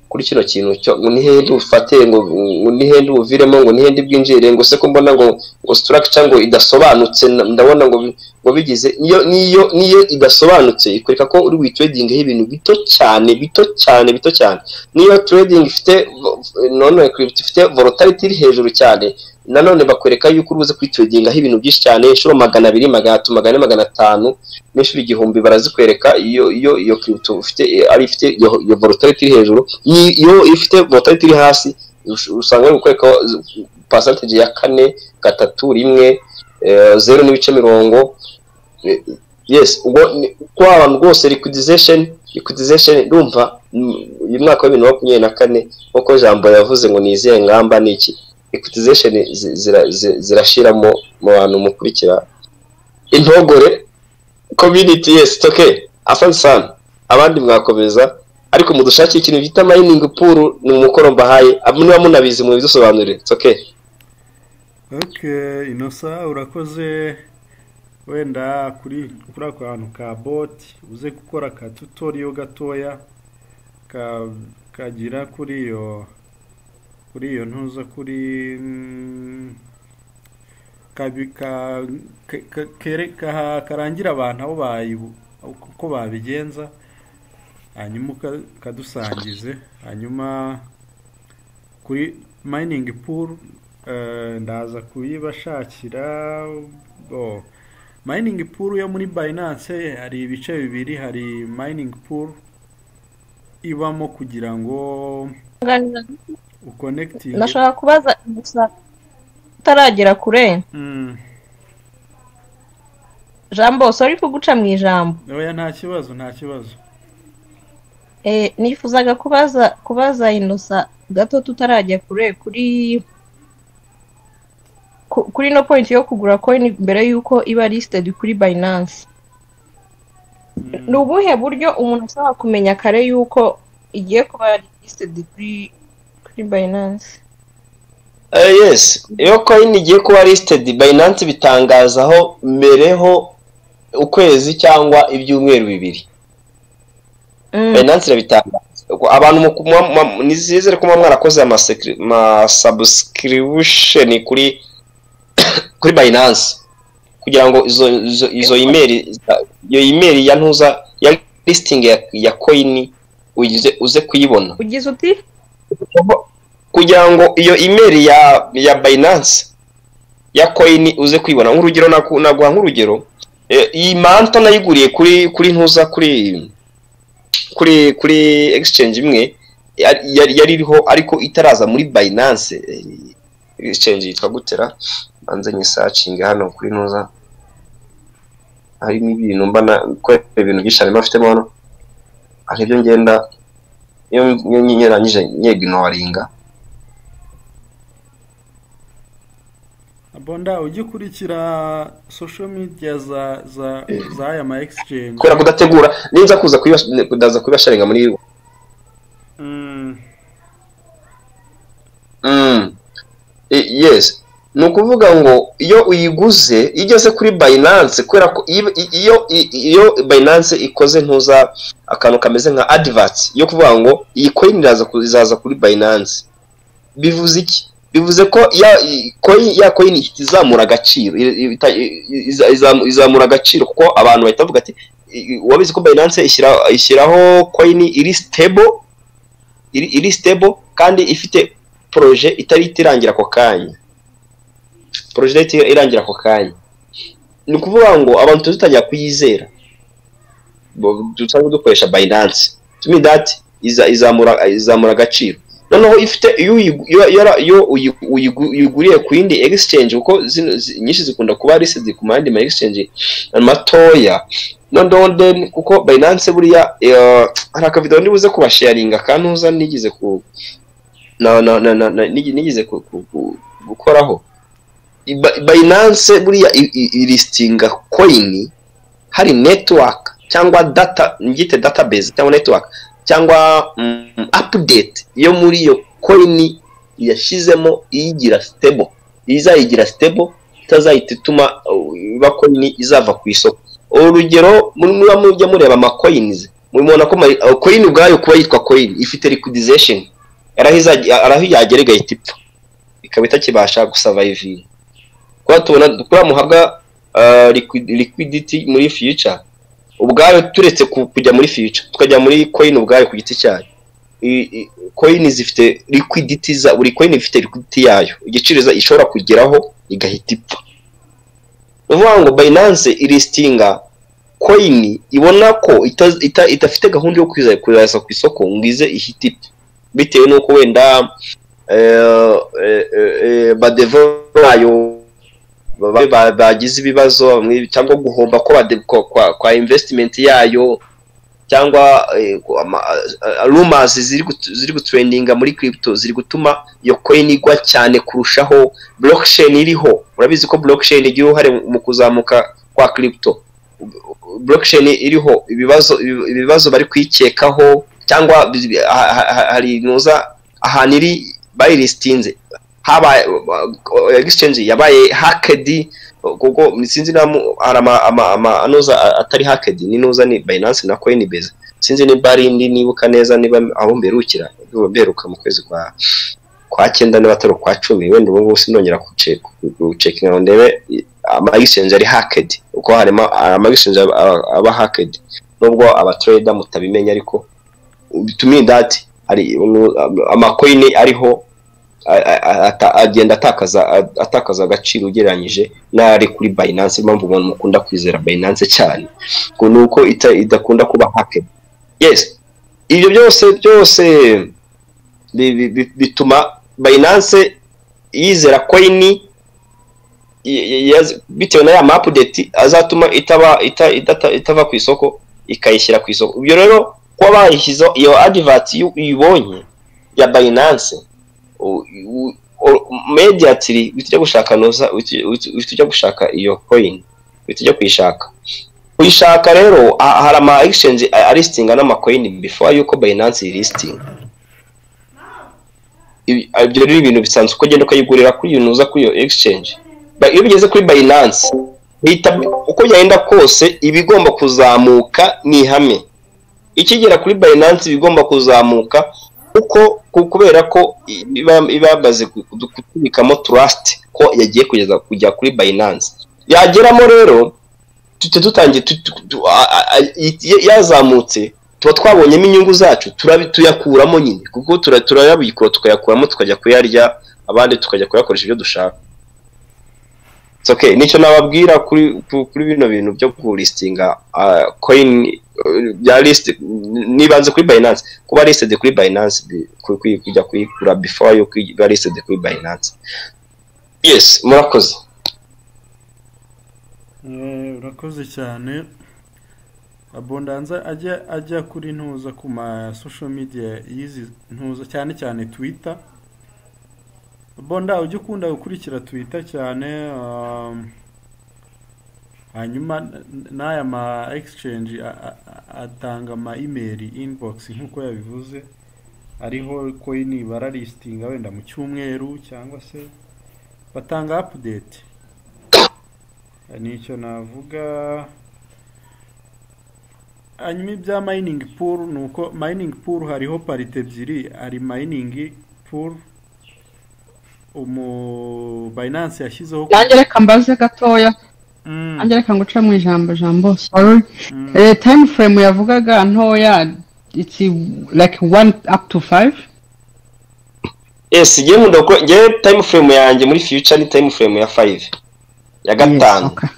kuri kino kintu cyo ngo ni hehe ufate, ngo ni hehe uviremo, ngo ni hehe bwinjire, ngo se ko mbona ngo structure ngo idasobanutse, ndabona ngo bigize niyo idasobanutse, ikwereka ko uri buyi ibintu bito cyane, bito cyane, bito cyane. Niyo trading ifite none crypto ifite volatility iri hejuru cyane, nanone bakwereka yuko uri buze kwitradingaho ibintu byinshi cyane, inshuro 200, 300, 400, 500 n'inshuro 1000 barazikwereka. Iyo crypto ufite ari ifite iyo volatility iri hejuru. Iyo ifite volatility iri hasi, usanga bari kukwereka percentage ya 4, 3, 1, 0 n'ibice mirongo. Yes, ubwo ko abantu rwose liquidization ndumva uyu mwaka wa 2024, nk'uko Jambo yavuze ngo ni izihe ngamba, ni iki, liquidization zirashiramo mu bantu mukurikira Intogore Community. Yes, it's okay, asante sana. Abandi mwakomeza, ariko mudushakire ikintu bita mining pool, ni umukoro mbahaye. Niba munabizi mubidusobanurire, it's okay. Okay, Inosa, urakoze. Wenda kuri ako kantu ka bot uze gukora ka tutorial gatoya kagira kuri iyo ntuza kuri karangira abantu aho uko babigenza, hanyuma ukadusangize. Hanyuma kuri mining pool, ndaza kuyibashakira. Bo mining pool yo muri Binance hari ibice bibiri. Hari mining pool ibamo kugira ngo uconnecting. Nashaka kubaza gusa utaragera kure. Jambo, sorry kuguca mu ijambo. Oya, nta kibazo, nta kibazo. Nifuzaga kubaza Inosa gato tutarajya kure kuri no point yo kugura coin mbere y'uko iba listed kuri Binance. Ni ubuhe buryo umuntu ashobora kumenya kare y'uko igiye kuba listed kuri Binance? Yes, iyo coin igiye kuba listed, Binance bitangazaho mbereho ukwezi cyangwa ibyumweru 2. Binance irabitangaza. Ubwo abantu nizere ko muba mwarakoze ama subscription kuri Binance kugira ngo izo email, iyo email ya ntuza ya listing ya coin uze kuyibona. Ugize uti? Kugira ngo iyo email ya Binance ya coin uze kuyibona. Nk'urugero, naguha nk'urugero, iyi Manta nayiguriye kuri ntuza kuri exchange imwe yari iriho ariko itaraza muri Binance. Exchange yitwa gutera, banze nyisearchinge hano kuri ntuza, harimo ibintu mba na ko ibintu byinshi harimo afitemo hano, hari ibyo ngenda iyo nyeranyije nyegnoringa. Bonda, ujye ukurikira social media za aya ma exchange. Kubera kudategura, ninza kuza kudaza kubasharinga muri Yes. Ni ukuvuga ngo iyo uyiguze, iyo igeze kuri Binance, kubera ko iyo Binance ikoze ntuza akantu kameze nka advert yo kuvuga ngo iyi coin izaza kuri Binance, bivuze iki? Bivuze ko ya coin ihita izamura agaciro, izamura agaciro kuko abantu bahita bavuga ati wabizi ko Binance ishyiraho coin iri stable, iri stable kandi ifite projet itari irangira ako kanya, projet itari irangira ako kanya. Ni ukuvuga ngo abantu tuzitangira kuyizera dusanzwe dukoresha Binance. To me that izamura agaciro. Noneho ifite iyo uyiguriye ku yindi exchange, kuko zino nyinshi zikunda kuba listed ku yandi ma exchange matoya. Noneho then kuko Binance buriya hari akavideo ndibuze kubasharinga kantuza nigeze ku na na na, na, na nigeze gukoraho. Binance buriya ilistinga coin hari network cyangwa data, ngite database cyangwa network cyangwa update yo muri iyo coin yashyizemo iyigira stable, izayigira stable, itazahita ituma iba coin izava ku isoko. Urugero, muba mujya mureba ama coins, mubona ko coin ubwayo kuba yitwa coin ifite liquidization, araho yagera igahita ipfa, ikaba itakibasha gusurvivinga. Kuba tubona kuba muhabwa liquidity muri future ubwayo, turetse kujya muri future tukajya muri coin ubwayo ku giti cyayo, coin zifite liquidity za buri coin ifite liquidity yayo, igiciro ishobora kugeraho igahita ipfa. Ni ukuvuga ngo Binance ilistinga coin ibona ko idafite gahunda yo kuzaza ku isoko ngo ize ihite ipfa, bitewe n'uko wenda badevo bayo bagize ibibazo bamwe, cyangwa guhomba ko kwa investment yayo, cyangwa rumors ziri gutrendinga muri crypto ziri gutuma iyo coin igwa cyane kurushaho. Blockchain iriho, urabizi ko blockchain igira uruhare mu kuzamuka kwa crypto. Blockchain iriho ibibazo bari kuyikekaho, cyangwa hari nuza ahantu iri bayilistinze habaye exchange yabaye hacked, kuko sinzi na hari ama anuza atari hacked, ni nuza ni Binance na Coinbase, sinzi niba ari indi nibuka neza, niba aho mberukira, ndumva mberuka mu kwezi kwa cyenda, niba atari ukwa 10 wenda. Ubu ngubu sinongera gucekinga ngo ndebe ama exchange ari hacked, kuko harimo ama exchange aba hacked nubwo aba trader mutabimenya. Ariko to me that hari ama coin ariho agenda atakaza agaciro ugereranyije n'ari kuri Binance. Impamvu umuntu mukunda kwizera Binance cyane ngo ni uko idakunda kuba hacked. Yes, ibyo byose bituma Binance yizera coin bitewe na ya ma update azatuma itaba itava ku isoko, ikayishyira ku isoko. Ibyo rero kuba bayishyizeho iyo advert, iyo uyibonye ya Binance immediately uhita ujya gushaka nuza, uhita ujya gushaka iyo coin, uhita ujya kuyishaka. Rero hari ama exchange alistinga n'ama coin before yuko Binance ilistinga. Ibyo rero ibintu bisanzwe uko ugenda ukayigurira kuri iyo nuza, kuri iyo exchange. Iyo bigeze kuri Binance bihita, uko byagenda kose iba igomba kuzamuka, ni ihame. Ikigera kuri Binance iba igomba kuzamuka, kuko kubera ko iba yamaze kutubikamo trust ko yagiye kugeza kujya kuri Binance. Yageramo rero tuhita dutangiye yazamutse, tuba twabonyemo inyungu zacu, tuyakuramo nyine, kuko turayabikura, tukayakuramo, tukajya kuyarya, abandi tukajya kuyakoresha ibyo dushaka. It's okay, nicyo nababwira kuri bino bintu byo kulistinga coin bya list. Nibanze kuri Binance, kuba listed kuri Binance, kujya kuyigura before yuko iba listed kuri Binance. Yes, murakoze. Urakoze cyane. Abondanza ajya kuri ntuza ku ma social media y'izi ntuza, cyane cyane Twitter. Bonda, ujya ukunda gukurikira Twitter cyane, hanyuma n'aya ma exchange atanga ama email inbox nk'uko yabivuze, ariho coin baralistinga wenda mu cyumweru cyangwa se Batanga update. Nicyo navuga. Hanyuma ibya mining pool ni uko mining pool hariho parties ebyiri. Hari mining pool umu Binance yashyizeho. Nanjye reka mbaze gatoya. Nanjye reka nguce mu ijambo, Jambo, sorry. Time frame yavugaga ntoya, it's like 1 up to 5? Yes, ngiye nkunda ko ngiye time frame yanjye muri future ni time frame ya 5, ya 5. Yes, okay.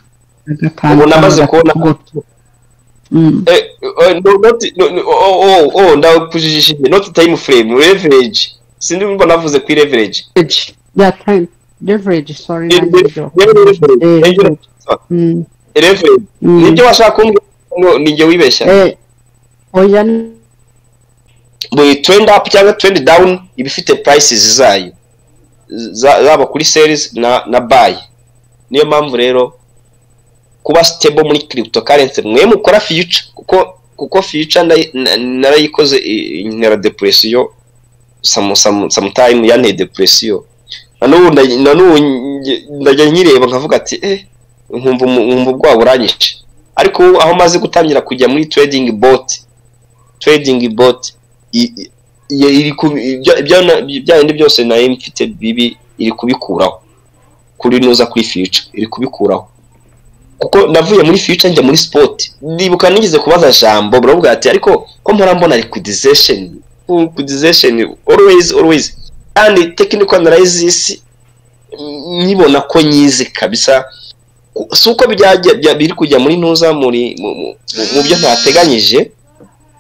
Ya 5. Ubu namaze kubona Good. No, not, no, no, oh, ndakujijishije, not time frame, leverage. Sindi mbona navuze kuri leverage. Yeah, time leverage, sorry, nanjye ibyo. Leverage. Leverage. Leverage. Nibyo washaka kumbwira ngo ninjye wibeshya? Oya. Buri trend up cyangwa trend down iba ifite prices zayo, zaba kuri sales na buy. Niyo mpamvu rero kuba stable muri cryptocurrency, mwe mukora future, kuko future narayikoze intera depression sometime, yanteye depression. Na n'ubu ndajya nkireba nkavuga ati nkumva ubwoba buranyishe. Ariko ubu aho maze gutangira kujya muri trading bot iri bya bindi byose nari mfite bibi iri kubikuraho kuri nuza kuri future iri kubikuraho, kuko navuye muri future njya muri spot. Ndibuka nigeze kubaza Jambo, baravuga ati: "Ariko ko mpora mbona liquidization always, always, kandi technical analysis nkibona ko nyizi kabisa, si uko biri kujya muri ntuza muri mu byo ntateganyije,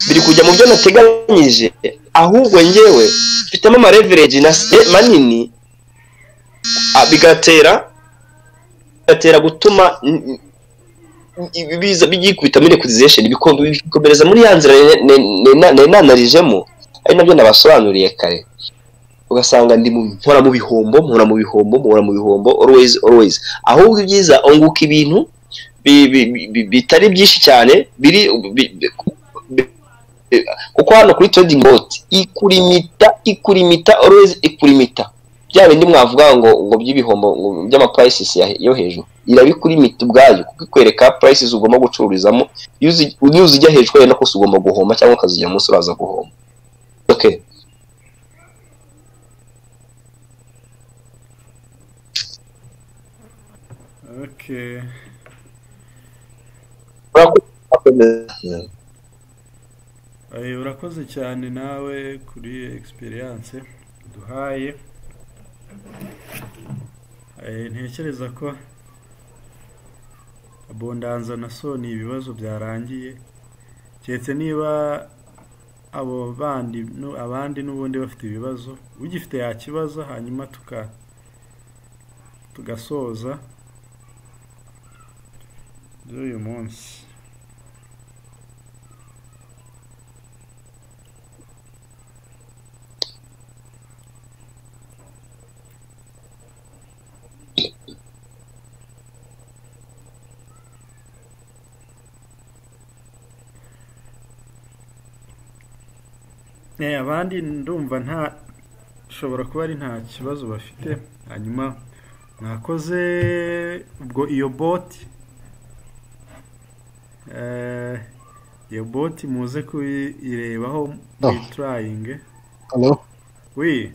biri kujya mu byo nateganyije, ahubwo njyewe mfitemo ama leverage na manini, bigatera gutuma biza byikubita muri liquidization, bikomereza muri ya nzira nari nanarijemo, ari nabyo nabasobanuriye kare, ugasanga ndi mpora mu bihombo, mpora mu bihombo, mpora mu bihombo, always, always. Ahubwo ibyiza unguka ibintu bitari byinshi cyane biri kuko hano kuri trading bot ikurimita always, ikurimita bya bindi mwavuga ngo by'ibihombo, ngo by'ama prices yo hejuru, irabikurimita ubwayo, kuko ikwereka prices ugomba gucururizamo. Iyo uzijya hejuru wenda kose ugomba guhomba, cyangwa ukazijya munsi uraza guhomba. Okay. Okay. Urakoze. Urakoze cyane nawe kuri experience duhaye. Ntekereza ko Abondanza na Soni ibibazo byarangiye, keretse niba abo bandi abandi n'ubundi bafite ibibazo. Ugifite yakibaza, hanyuma tugasoza by'uyu munsi. Abandi ndumva nta shobora kuba ari nta kibazo bafite. Hanyuma mwakoze. Ubwo iyo bot muze kuyirebaho muyitryinge. Hello. Oui.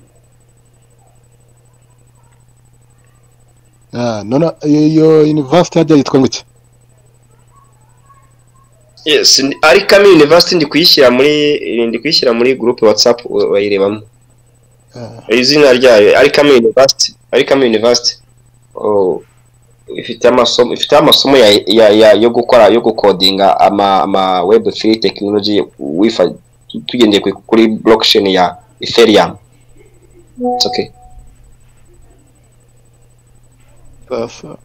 Ah, none iyo university hajya yitwa ngo iki? Yes, Alchemy University. Ndi kuyishyira muri group WhatsApp, bayirebamo. Izina ryayo Alchemy University, Alchemy University. Oh, ifite amasomo ya yo gukora, yo gukodinga ama web 3 technology, wifa tugendeye kuri blockchain ya Ethereum. It's okay. Sasa.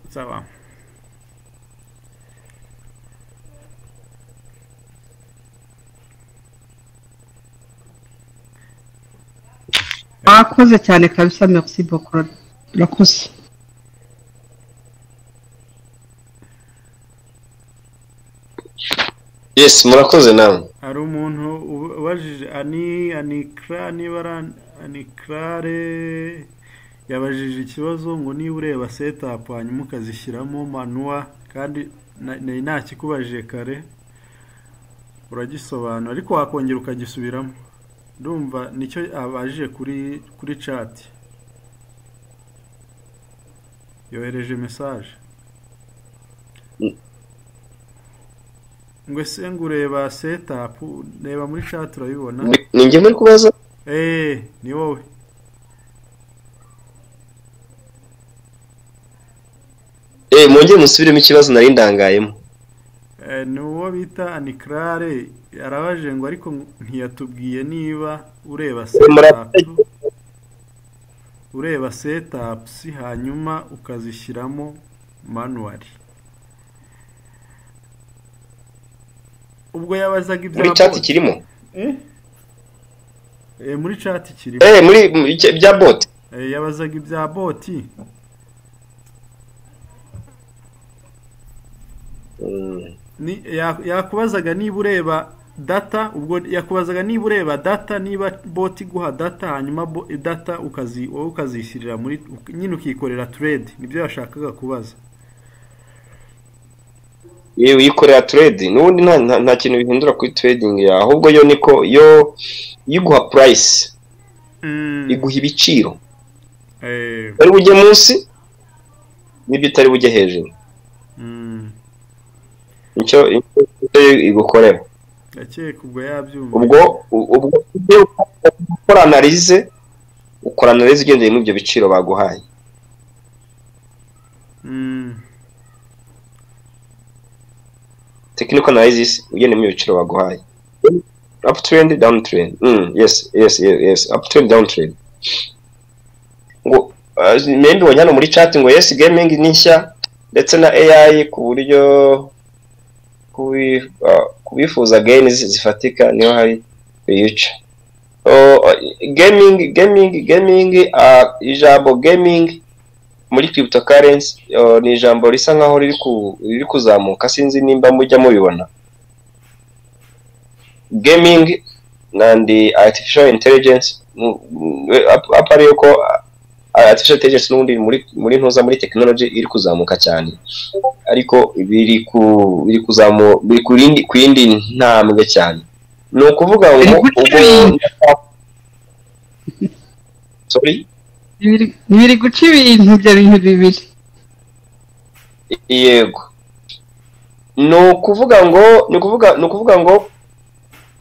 Sawa. Wakoze cyane kabisa, merci beaucoup, urakoze. Yes, murakoze namwe. Hari umuntu ubajije ani anikra, niba ari anikrare. Yabajije ikibazo ngo niba ureba setup hanyuma ukazishyiramo manual, kandi nari nakikubajije kare uragisobanura, ariko wakongera ukagisubiramo. Ndumva nicyo abajije kuri chat, yohereje message ngo ese ngo ureba setup. Reba muri chat urabibona. Ni njye muri kubaza? Ni wowe. Mwongere musubiremo ikibazo, nari ndangayemo. Ni uwo bita Anikrare, arabaje ngo ariko ntiyatubwiye niba ureba setup, ureba setups hanyuma ukazishyiramo manually. Ubwo yabazaga ibya Muri chat kirimo? Muri chat kirimo. Muri bya bot. Yabazaga ibya bot. Ni yakubazaga niba ureba data, ubwo yakubazaga niba ureba data, niba bot iguha data hanyuma data ukazi wowe ukazishyirira muri nyine ukikorera trade, nibyo yashakaga kubaza. Yewe, uyikorera trade n'ubundi nta kintu bihindura kuri trading yawe, ahubwo yo niko yo iguha price, iguha ibiciro utari bujye munsi n'ibyo utari bujye hejuru. Nicyo igukorera. Ndakeka ubwo yabyumva. Ubwo ukora analyse, ukora analyse ugendeye muri ibyo biciro baguhaye. Technical analysis ugendeye muri ibyo biciro baguhaye. Uptrend, downtrend. Yes, uptrend, downtrend. Ngo membi wanyana muri chat ngo yes, gaming ni nshya ndetse na AI, ku buryo kubifuza gains zifatika niho hari future. Gaming, ijambo gaming muri cryptocurrency ni ijambo risa nkaho riri kuzamuka, sinzi nimba mujya mubibona. Gaming and artificial intelligence, apa ari uko artificial intelligence n'ubundi muri ntuza muri technology iri kuzamuka cyane, ariko biri kuzamuka biri ku yindi ntambwe cyane. Ni ukuvuga ngo ubwo sorry, biri guca ibintu, ibyo bintu bibiri. Yego, ni ukuvuga ngo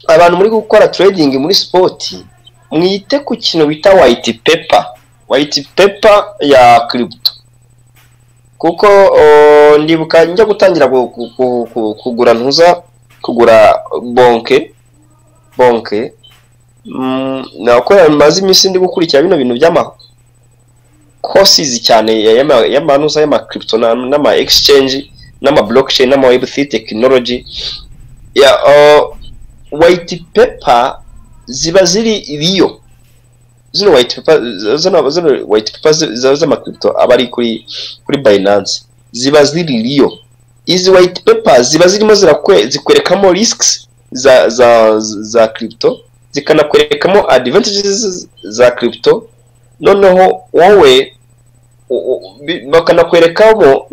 abantu muri gukora trading muri sport, mwite ku kintu bita white paper, white paper ya crypto. Kuko ndibuka njya gutangira kugura ntuza kugura bonke, nako maze iminsi ndi gukurikira bino bintu by'ama courses cyane y'amanuza y'ama crypto n'ama exchange n'ama blockchain n'ama web3 technology ya white paper ziba ziri iriyo. Zino white paper, zino white paper z'ama crypto aba ari kuri Binance ziba ziri iriyo. Izi white paper ziba zirimo zikwerekamo risks za crypto, zikanakwerekamo advantages za crypto, noneho wowe bakanakwerekamo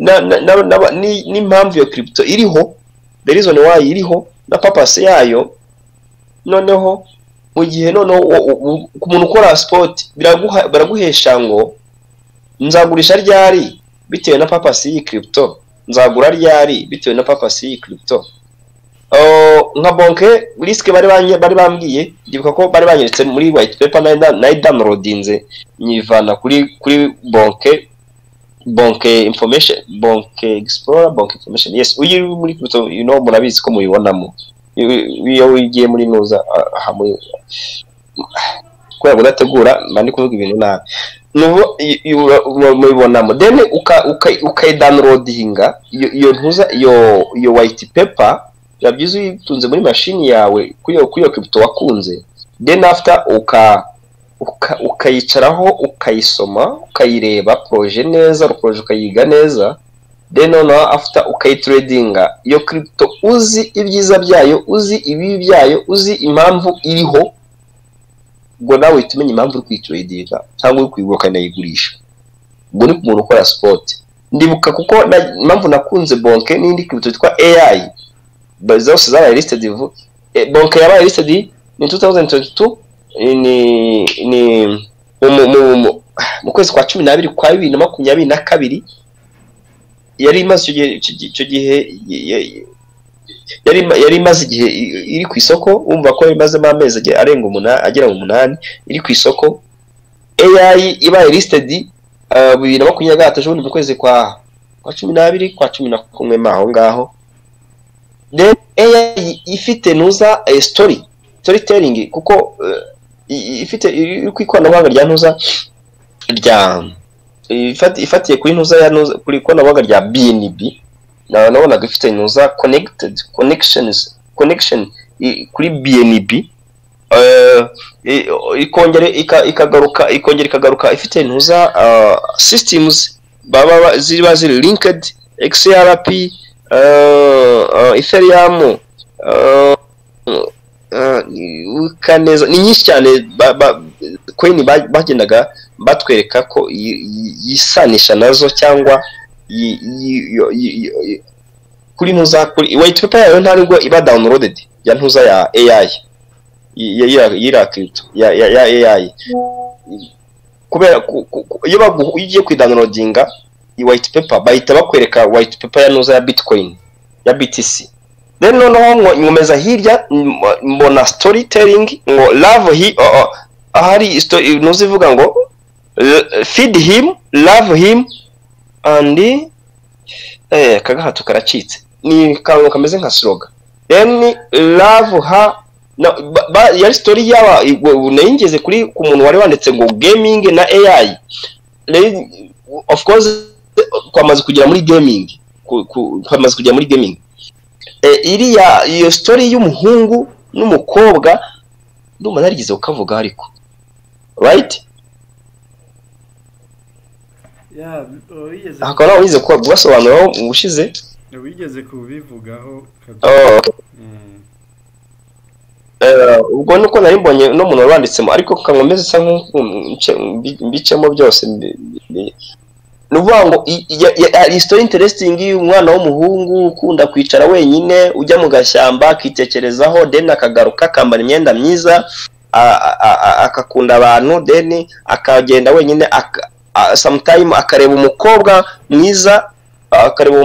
n'impamvu iyo crypto iriho, the reason why iriho na purpose yayo. Noneho mu gihe noneho ku muntu ukora sport baraguhesha ngo nzagurisha ryari bitewe na purpose y'iyi crypto, nzagura ryari bitewe na purpose y'iyi crypto. Nka bonke risk bari bambwiye, ndibuka ko bari banyeretse muri white paper, nayi downloadinze nyivana kuri bonke information, bonke explorer, bonke information. Yes, uyi muri crypto, you know, murabizi ko mubibonamo iyo ugiye muri nuza hamwe kubera kudategura mba ndi kuvuga ibintu nabi, mubibonamo. Then ukayidownloadinga iyo ntuza iyo white paper, biba byiza uyitunze muri mashini yawe kuri iyo crypto wakunze. Then after ukayicaraho ukayisoma, ukayireba projet neza, projet ukayiga neza. Then noneho after ukayitradinga iyo crypto, uzi ibyiza byayo, uzi ibibi byayo, uzi impamvu iriho, ubwo nawe uhita umenya impamvu uri kuyitradinga cyangwa uri kuyigura ukanayigurisha. Ubwo ni ku muntu ukora spot. Ndibuka kuko impamvu nakunze Bonk n'indi crypto yitwa AI, zose zabaye listed. Bonk yabaye listed ni 2022, ni mu kwezi kwa 12 kwa 2022. Yari imaze icyo gihe yari imaze igihe iri ku isoko. Wumva ko imazemo amezi arenga 8, agera mu 8 iri ku isoko. AI ibaye listed 2023 ejo bundi mu kwezi kwa 12, kwa 11 mo aho ngaho. Then AI ifite nuza storytelling, kuko ifite iri ku ikoranabuhanga rya ntuza rya ifatiye kuri ntuza ya ntuza, kuri ikoranabuhanga rya BNB. Nabonaga ifite ntuza connected connections connection kuri BNB, ikongera ikagaruka, ikongera ikagaruka ifite ntuza systems baba ziba ziri linked XRP, Ethereum, neza ni nyinshi cyane coin bagendaga batwereka ko yisanisha nazo cyangwa kuri ntuza, kuri white paper yayo nta nubwo iba downloaded ya ntuza ya AI ya crypto ya AI, kubera iyo ugiye kuyidownloadinga white paper bahita bakwereka white paper ya ntuza ya Bitcoin, ya BTC. Then noneho nkomeza hirya mbona storytelling ngo love he, ahari ntuzi ivuga ngo "Feed him, love him and" kagahato karacitse, ni kantu kameze nka slogan, then "love her". No, yari story yaba nayingeze kuri ku muntu wari wanditse ngo gaming na AI. Of course kwamaze kugera muri gaming, kwamaze kugera muri gaming. Iriya iyo story y'umuhungu n'umukobwa ndumva narigeze kukavuga ariko, right? Hakaba nawe wize kubasobanuriraho ubushize. Wigeze kubivugaho. Oh, ubwo nuko nari mbonye no muntu wari wanditsemo, ariko kankomeze isa mbicemo byose. Ni ukuvuga ngo hari story interesting y'umwana w'umuhungu ukunda kwicara wenyine, ujya mu gashyamba akitekerezaho, then akagaruka akambara imyenda myiza, akakunda abantu, then akagenda wenyine, sometime akareba umukobwa mwiza, akareba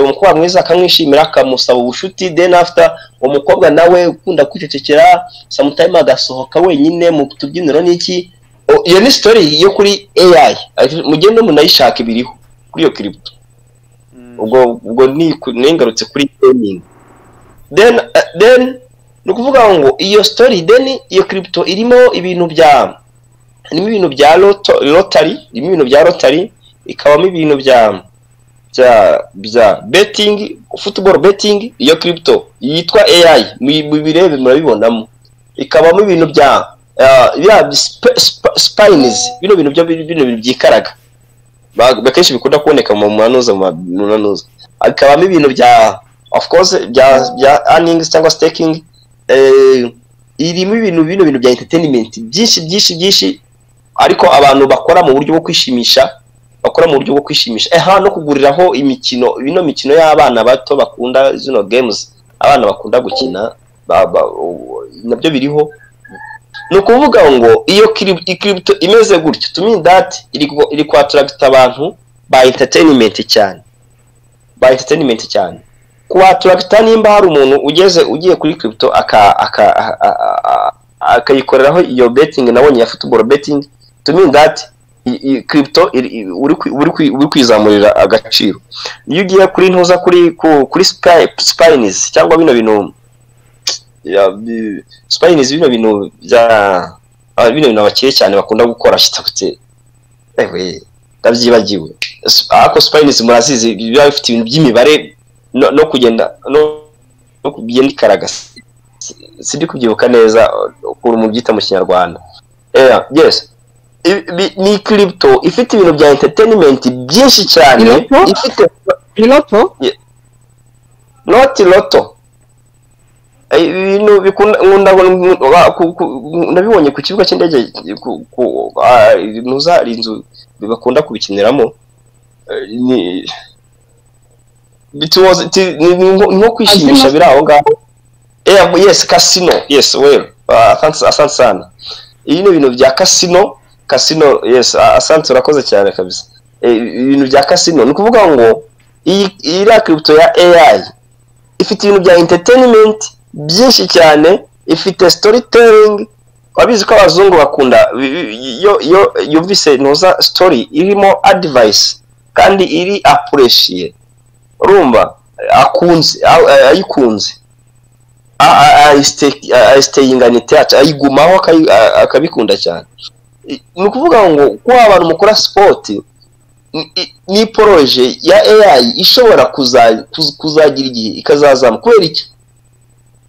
umukobwa mwiza akamwishimira, akamusaba ubushuti. Then after, umukobwa nawe ukunda kwicecekera, sometime agasohoka wenyine mu tubyiniro n'iki. Iyo ni story yo kuri AI, mugende munayishaka, ibiriho kuri iyo crypto. Ubwo ningarutse kuri gaming. Then ni ukuvuga ngo iyo story, then iyo crypto irimo ibintu bya, irimo ibintu bya lottery, irimo ibintu bya lottery, ikabamo ibintu bya betting, football betting. Iyo crypto yitwa AI mubirebe murabibonamo. Ikabamo ibintu bya bya spines, bino bintu byo, bino bintu byikaraga akenshi bikunda kuboneka mu manuza, mu manuza. Hakabamo ibintu bya, of course, bya earnings cyangwa staking. Irimo ibintu, bino bintu bya entertainment byinshi byinshi byinshi, ariko abantu bakora mu buryo bwo kwishimisha, bakora mu buryo bwo kwishimisha, no kuguriraho imikino, bino mikino y'abana bato bakunda, zino games abana bakunda gukina, nabyo biriho. Ni ukuvuga ngo iyo crypto imeze gutyo, to me that iri ku attract abantu ba entertainment cyane, ba entertainment cyane ku attract. Nimba hari umuntu ugeze ugiye kuri crypto akayikoreraho iyo betting nabonye ya football betting, to me that crypto uri kwizamurira agaciro. Iyo ugiye kuri ntuza, kuri spines cyangwa bino bintu spines, bino bintu bya bino bintu abakire cyane bakunda gukora, shitabutse, ewe ndabyibagiwe, ariko spines murazizi, biba bifite ibintu by'imibare no kugenda no kugenda ikaraga. Sindi kubyibuka neza ukuntu mubyita mu Kinyarwanda. Yes, ni crypto ifite ibintu bya entertainment byinshi cyane. Ifite Ni loto. Not loto. Ibintu bikunda nkunda nabibonye ku kibuga cy'indege, ntuza inzu bakunda kubikiniramo. Ni nko kwishimisha biri aho ngaho. Yes, casino, yes, well, asante sana. Ibi ni ibintu bya casino, casino, yes, asante, urakoze cyane kabisa. Ibintu bya casino, ni ukuvuga ngo iyi iriya crypto ya AI ifite ibintu bya entertainment byinshi cyane, ifite storytelling. Wabizi ko abazungu bakunda iyo yumvise ntuza story irimo advice kandi iri appreciate, urumva akunze, ayikunze, ayistayinga theatre, ayigumaho, akabikunda cyane. Ni ukuvuga ngo kuba abantu mukora sport, ni projet ya AI ishobora kuzagira igihe ikazazamuka. Kubera iki?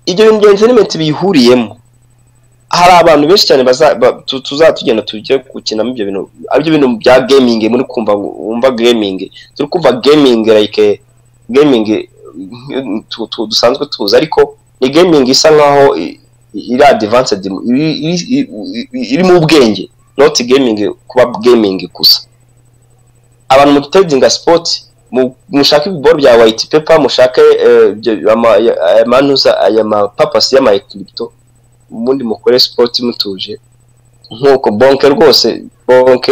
Ibyo bintu bya entertainment biyihuriyemo. Hari abantu benshi cyane tuzatugenda tujye gukinamo ibyo bintu, aribyo bintu bya gaming. Muri kumva, wumva gaming, turi kumva gaming like gaming dusanzwe tuzi, ariko ni gaming isa nkaho iri advanced, iri mu bwenge, not gaming kuba gaming gusa. Abantu mu trading sport, mushake ibiboro bya white paper, mushake amanuza aya ma purpose y'ama crypto, ubundi mukore sport mutuje. Nkuko Bonk rwose, Bonk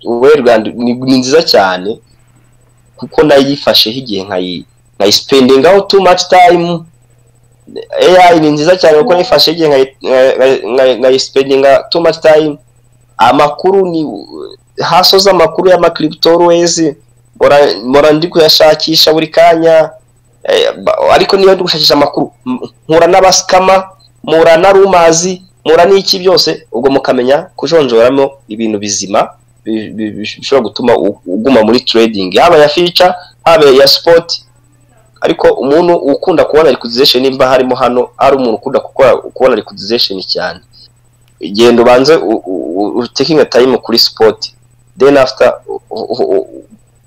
we Rwanda ni nziza cyane, kuko nayifasheho igihe nkayispendingaho too much time. AI ni nziza cyane kuko nayifashe igihe nkayispendinga too much time. Amakuru ni hasoza, amakuru y'amacrypto always mpora ndi kuyashakisha buri kanya. Ariko niyo ndi gushakisha amakuru, mpura n'abascammer, mpura na rumors, mpura n'iki byose. Ubwo mukamenya kujonjoramo ibintu bizima bishobora gutuma uguma muri trading, yaba ya future, haba ya spot. Ariko umuntu ukunda kubona liquidation, nimba harimo hano hari umuntu ukunda gukora kubona liquidation cyane, genda ubanze taking a time kuri spot, then after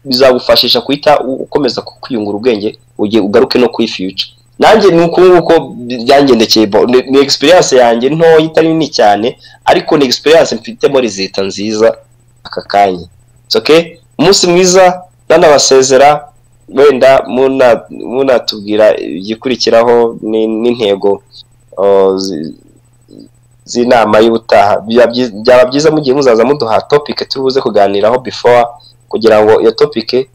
bizagufashisha guhita ukomeza kwiyungura ubwenge, ugiye ugaruke no kuri future. Nanjye ni uku nguko byangendekeye. Ni experience yanjye ntoya, itari nini cyane, ariko ni experience mfitemo result nziza aka kanya. It's okay, umunsi mwiza, nanabasezera. Wenda munatubwira igikurikiraho n'intego z'inama y'ubutaha. Byaba byiza mugiye muzaza muduha topic turi buze kuganiraho before, kugira ngo iyo topic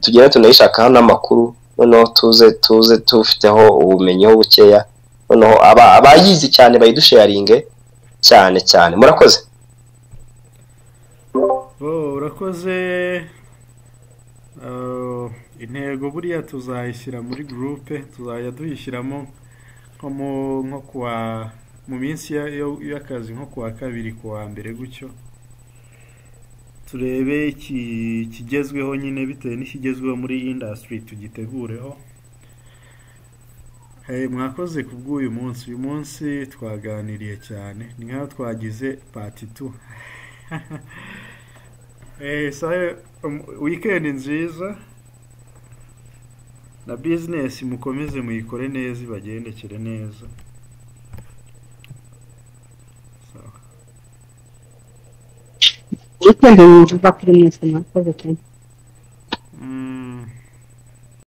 tugende tunayishakaho n'amakuru, noneho tuze tufiteho ubumenyi ho bukeya, noneho abayizi cyane bayidusharinge cyane cyane. Murakoze. Oh, urakoze. Intego buriya tuzayishyira muri groupe, tuzajya tuyishyiramo nko kuwa mu minsi y'akazi, nko kuwa kabiri, kuwa mbere gutyo, turebe ikigezweho nyine, bitewe n'ikigezweho muri industry tugitegureho. Hey, mwakoze ku bw'uyu munsi. Uyu munsi twaganiriye cyane, ni nk'aho twagize part 2. Sawa, weekend nziza na business, mukomeze muyikore neza, ibagendekere neza. Sawa. Weekend nziza kuri mwese, mwakoze cyane.